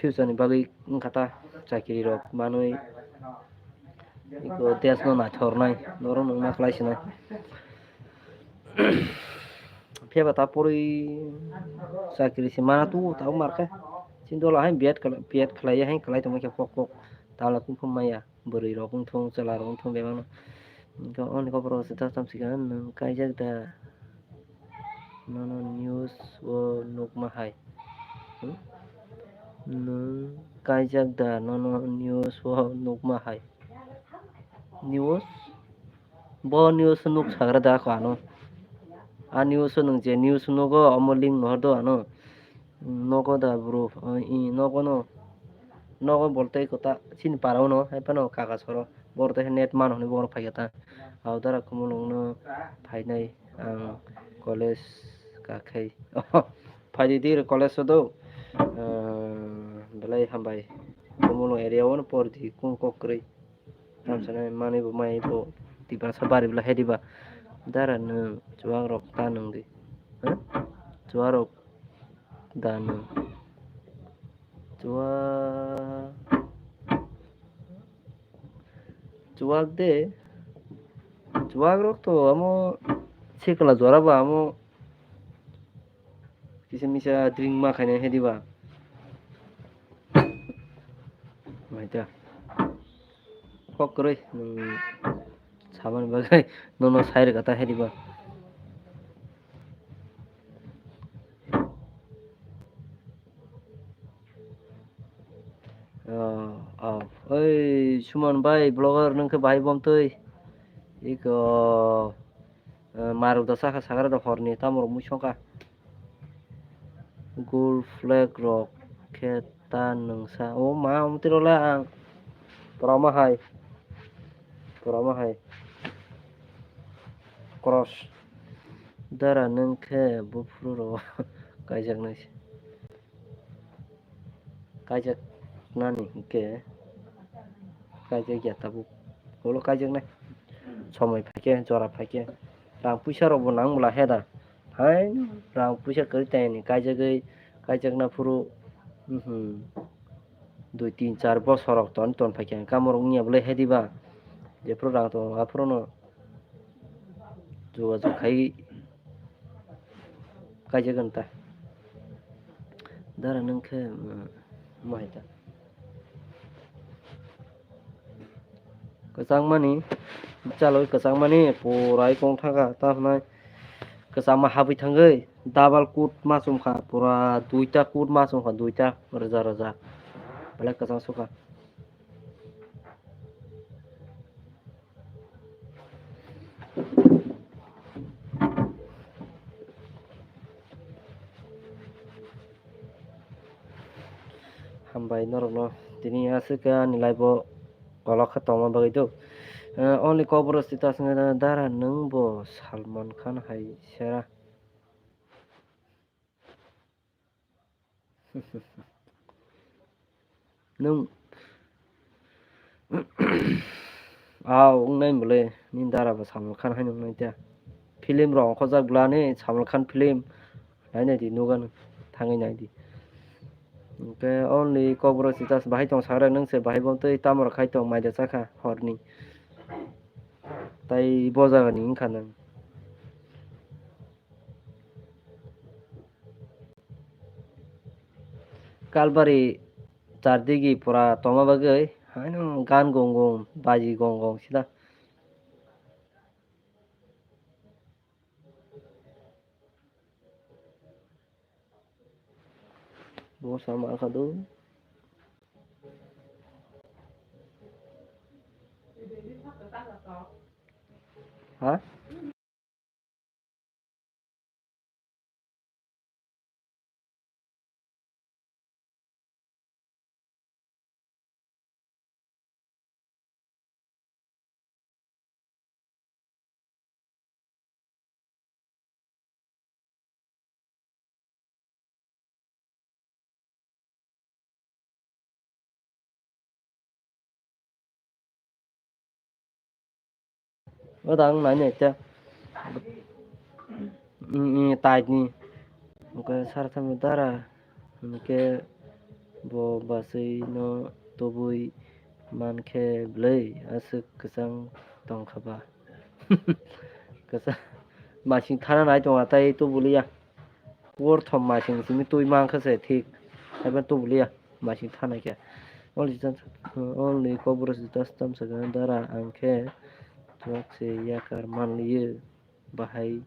future ni bagwi wngkha ta chakiri rok manwi. Iko desh no naithornai. Norokno wngma khlai sinai. Phiya ba ta pori chakiri se mana tu ta mar khe. Chini dola hai B Ed khlai, B Ed khlai hai khlai tongma khe kok kok. Tala kung phum maya. Bwrwi rok wngthung, chwla rok wngthung bebakno. Hwnkhe oni kokrok se ta tamo sikha, nwng kaijak da? Nono news o nukma hai. Hmm? Nwng kaijak da? Nono news o nukma hai. News? Bo news nuk sagra da kho ano. A news o nwng je news nugo, omo link no hor do ano. Nogo da bro, o, i, nogo no, nogo bolte kota chini para uno, hai phano kaka soro, boro tei net mano hinwi borok phaikha ta. Aodara Khumulwng no phainai ang college kakhai. Phaidi di college o do, ah, belai hambai. Khumulwng area o no pordi kung kok kwrwi. Tamsa nai manwi bo mai bo Tiprasa bari bwla hai diba. Dara nwng chuwak rok ta nwng di. Ha? Chuwak rok da nwng. Chuwak, chuwak de. Chuwak rok to amo sikla jora ba amo kisa misa drink ma khainai hai diba. Maita. Kok kwrwi nwng samani bagwi nono sai rwkha ta hai diba. Oh, oh. Oi, Suman bai, vlogger nwng khe bahai bomtwi. Iko, eh, marok da sakha sakra da horni, tamo rok mui songkha. Gold flag rok khe ta nwngsa. O ma, omo twi rwla ang. Pura ma hai. Pura ma hai. Cross. Dara nwng khe buphuru rok kaijaknai se. Kaijaknani hinkhe kaijak ya tabuk. Ulo kaijaknai. Somoi phaikhe, jora phaikhe. Rang puisa rokbo nang bwla he da. Hai, rang puisa kwrwi tangni kaijagwi, kaijakna phuru, mhm, dui tin char bosor rok ton ton phaikhe ang kamorok wngya bwlai he diba. Jephuru rang tongo, aphuru no jogajog khai kaijagwni ta. Dara nwng khe, mm, omo hai ta. Kwchangmani, bwchalwi kwchangmani purai kong thangkha, ta hwnai kwchangma habwi thangwi double coat ma chumkha, pura duita coat ma chumkha, duita rwja rwja. Belai kwchang sukha. Hambai norokno tini aswk ani live o kolok khe tongma bagwi do. Eh, only Kokborok status wngkha dara nwng bo Salman Khan hai sera. Nwng, ah, wngnai bwle, nini dara bo Salman Khan hai nwngnai ta. Film rok ongkhorjak bwlani Salman Khan film, nainai di nukha nwng, thangwi nai di. Hwnkhe only Kokborok status bahai tong sakra nwng se bahai bo tei tamo rok khai tong mai da chakha horni. Tai bo jaga ni wngkha nwng. Kalbari chardigi pura tongma bagwi haino gan gong gong, baji gong gong sida. Bo sama kha do. Ha? O da ang nai nai te. Mm, mm, tait ni. Hwnkhe sar thangwi dara. Hwnkhe bo bwswi no tubui mankhe bwlwi aswk kwchang tongkha ba. Kwchang masing thana nai tongo tei tubuli ya. Porthom masing simi twi mankha se thik. Haiban tubuli ya masing thana khe. Only just, only Kokborok just tam sakha dara ang khe twk se yakar manliyo. Bahai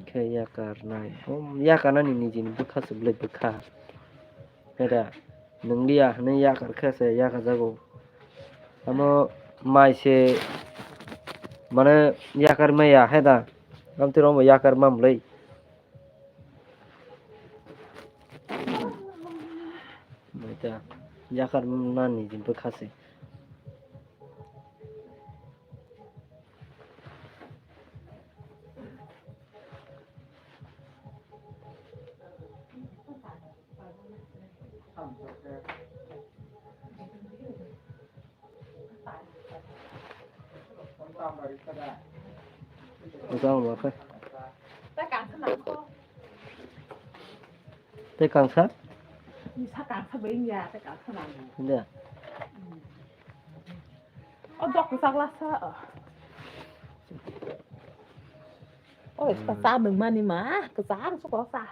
khe yakar nai. O yakar nani nijini bwkha se bwlai bwkha. Heda, nwngliya hwnwi yakar khe se yakar jago. Amo mai se mane yakar maya heda. Amtwi rok bo yakar mam bwlai. Mai ta yakar nani nijini bwkha se. Ujang ma khe. Tei kangsa? Ni sa kangsa bai ya, tei kangsa nang. Nda. O dok kwchak lasa. O iska sa nung mani ma, kwchak su ko sa.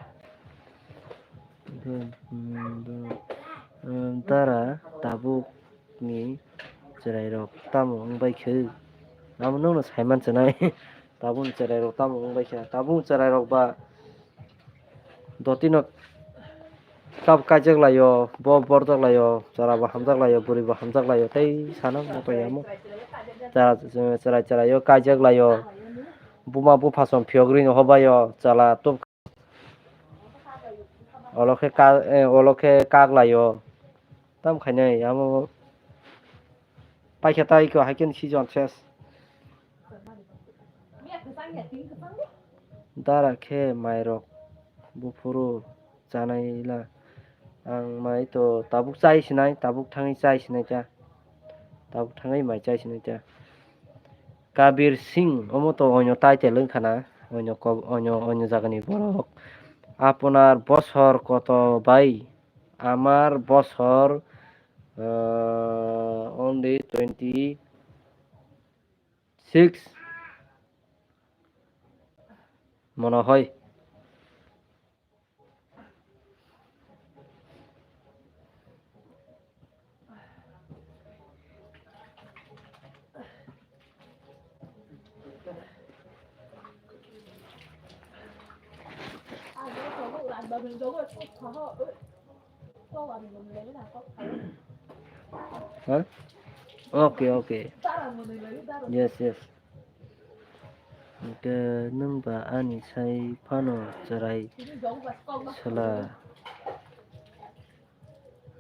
Dara tabuk ni chwrai rok tamo wng bai khe? Amo nokno sai man chwnai. Tabuk ni chwrai rok tamo wng bai kha? Tabuk ni chwrai rok ba dotino kab kaijak laio, bo borjak laio, chwra bo hamjak laio, bwrwi bo hamjak laio, tei sana moto yamo. Chwra, chwrai, chwraio kaijak laio, buma bupha song phiyok rino hobaio, chwla tub olo khe ka, eh, olo khe kak laio. Tam khainai amo paikha tai kho hai khe season ses. Dara khe mairok buphuru chanai la. Ang mai to tabuk chai sinai, tabuk thangwi chai sinai ta. Tabuk thangwi mai chai sinai ta. Kabir Singh, omo to oino title wngkha na, oino ko-, oino, oino jagani borok. Apunar bosor koto bai? Amar bosor, ah, only twenty six mono hoi. Ha? Okay, okay. Yes, yes. Hwnkhe nwng ba ani sai phano chwrai sala.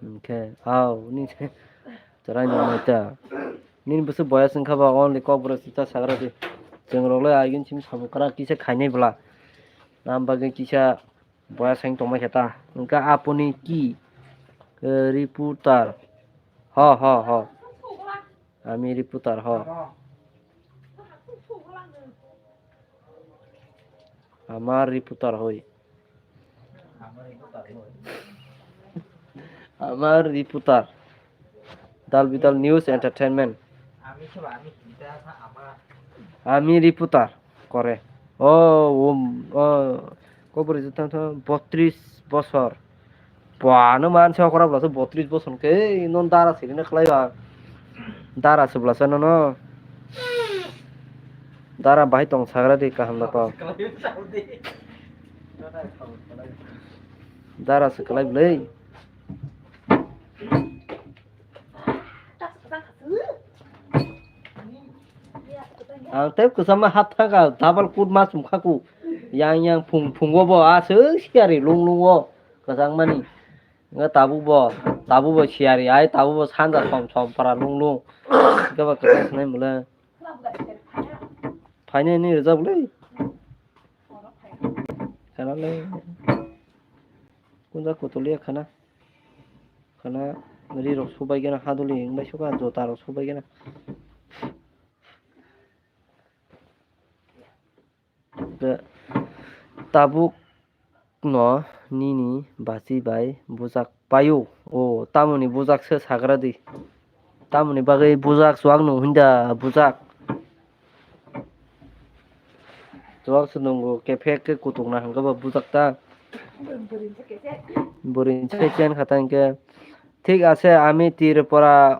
Hwnkhe, au, ni chwrai nang nai ta. Nini bwswk boyas wngkha ba, only Kokborok sita sagra di. Chwng rok le agin simi samung kwrak kisa khainai bwla. Nam bagwi kisa boyas wng tongma khe ta. Hwnkhe apuni ki, eh, reporter. Ho, ho, ho. Ami reporter, ho. Amar reporter hoi. Amar reporter. Dal Bidal News Entertainment. Ami reporter kore. O, um, o, Kokborok jotto botris bosor. Ba, no manse okra bwlasa botris bosor khe, non dara sirine khlai ba. Dara se bwlasa nono. Dara bahai tong sagra di kaham da kok. Dara se khlai bwlai. Ang tei kwchama hap thangkha, double coat ma chumkhaku. Yang yang phung phungo bo aswk siyari lung lungo kwchangmani. Nga tabuk bo, tabuk bo siyari ai, tabuk bo sanja som som para lung lung. Hwnkhe ba kwchang swnai mole. Phainai ni rijak le. Khana le. Kunja kutuli khana. Khana ri rok subai gana haduli wngbai suka jota rok subai gana. Tabuk no nini basi bai bujak paio. O, tamoni bujak se sagra di. Tamoni bagwi bujak chuwak nung hinda bujak. Chuwak se nungo kephek khe kutuk na hwnkhe bo bujak ta. Bwrwi se chen kha ta hinkhe. Thik ase, ami Tripura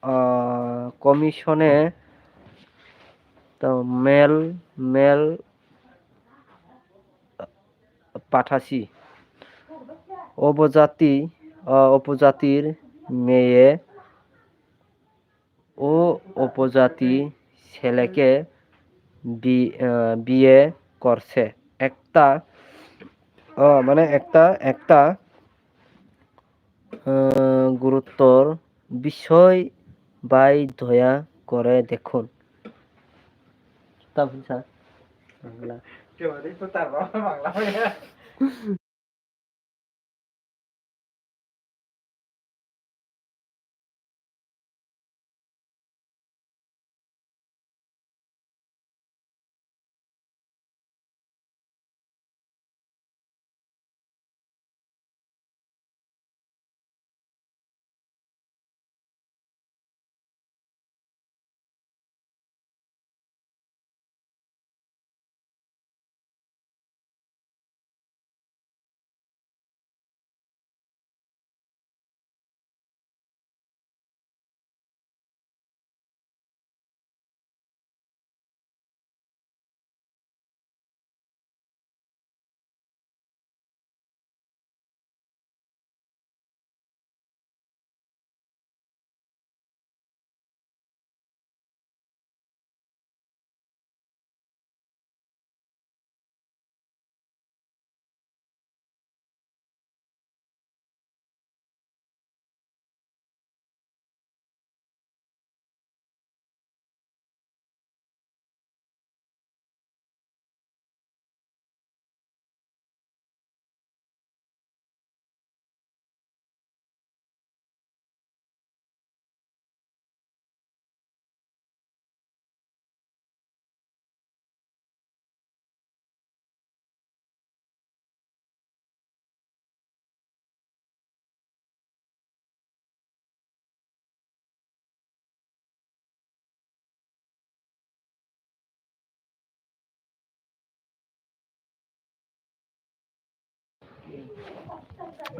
ah, commission-e to mail, mail pathasi. Obo jati, ah, obo jatir meye, o obo jati seleke bi-, ah, biye korse. Ekta, ah, mane ekta, ekta আহ, গুরুত্বর বিষয় bai doya kore dekhun. Tamoni sa? Bangla.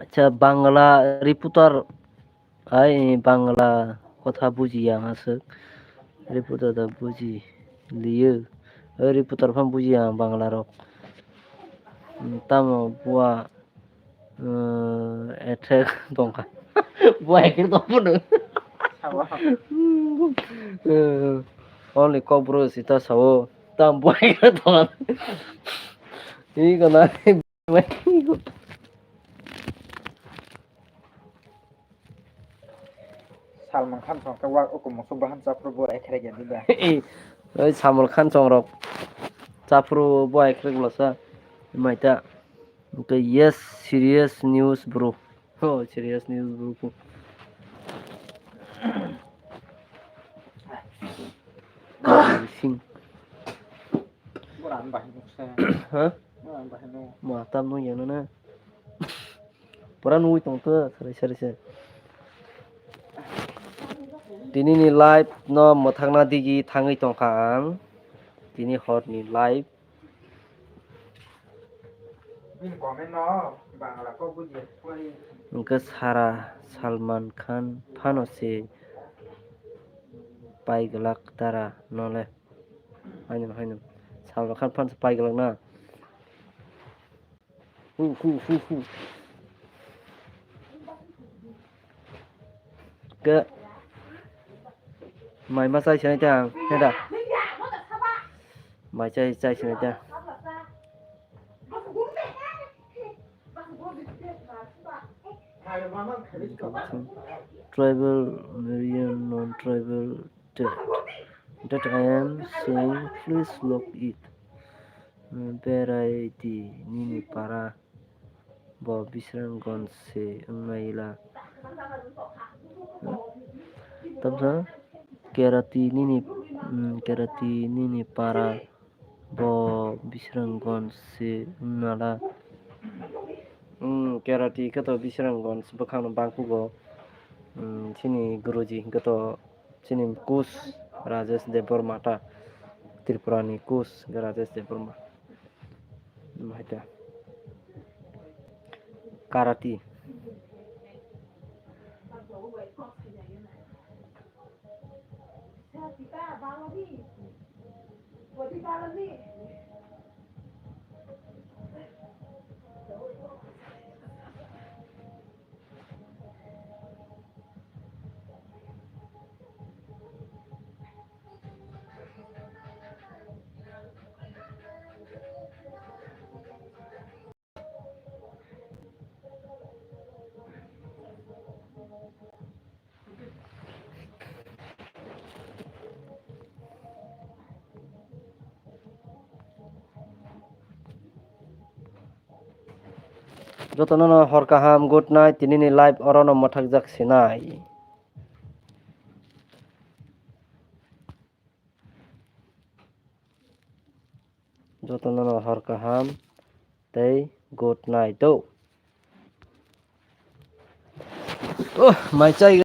Acha, Bangla reporter, ai Bangla kotha bujiya ang aswk. Reporter da buji liyo. Oi reporter phan bujiya ang Bangla rok. Hmm, tamo bua, eh, attack tongkha. Bua attack tongphano. Sawa. Eh, only Kokborok sita sao. Tam bua attack tongkha. Iko na. Salman Khan song khe wak ukum musuk bahan chaphuru bo ekhrek ya diba. Oi Salman Khan song rok chaphuru bo ekhrek lasa maita. Oke, yes, serious news bro. Oh, serious news bro. Sing. Boran bahai nuksa. Ha? Boran bahai nuk. Ma tam nung yang na. Pura nui tong to, sari sari se. Tini ni live no mwthangna digi thangwi tongkha ang. Tini hor ni live. Bini comment no Bangla kok buji. Hwnkhe sara Salman Khan phano se pai glak dara nole. Haino, haino. Salman Khan phano se pai glak na. Hu, hu, hu, hu. Ke. Mai ma chai sinai ta ang. Heda. Mai chai, chai sinai ta. Tribal, Aryan, non-tribal, that, that I am saying, please look it. Berai di nini para, bo Bisramganj se wngnai la. Tamsa kerati nini, mm, kerati nini para, Bo Bisramganj se wngmala. Hmm, karate khe to Bisramganj bwkhakno bangkugo. Hmm, chini guruji hwnkhe to chini coach Rajesh Debbarma ta, Tripura ni coach Rajesh Debbarma. Maita. Karate. Jotono no hor kaham, good night, tinini live orono mwthakjak sinai. Jotono no hor kaham tei good night o. Oh, mai chai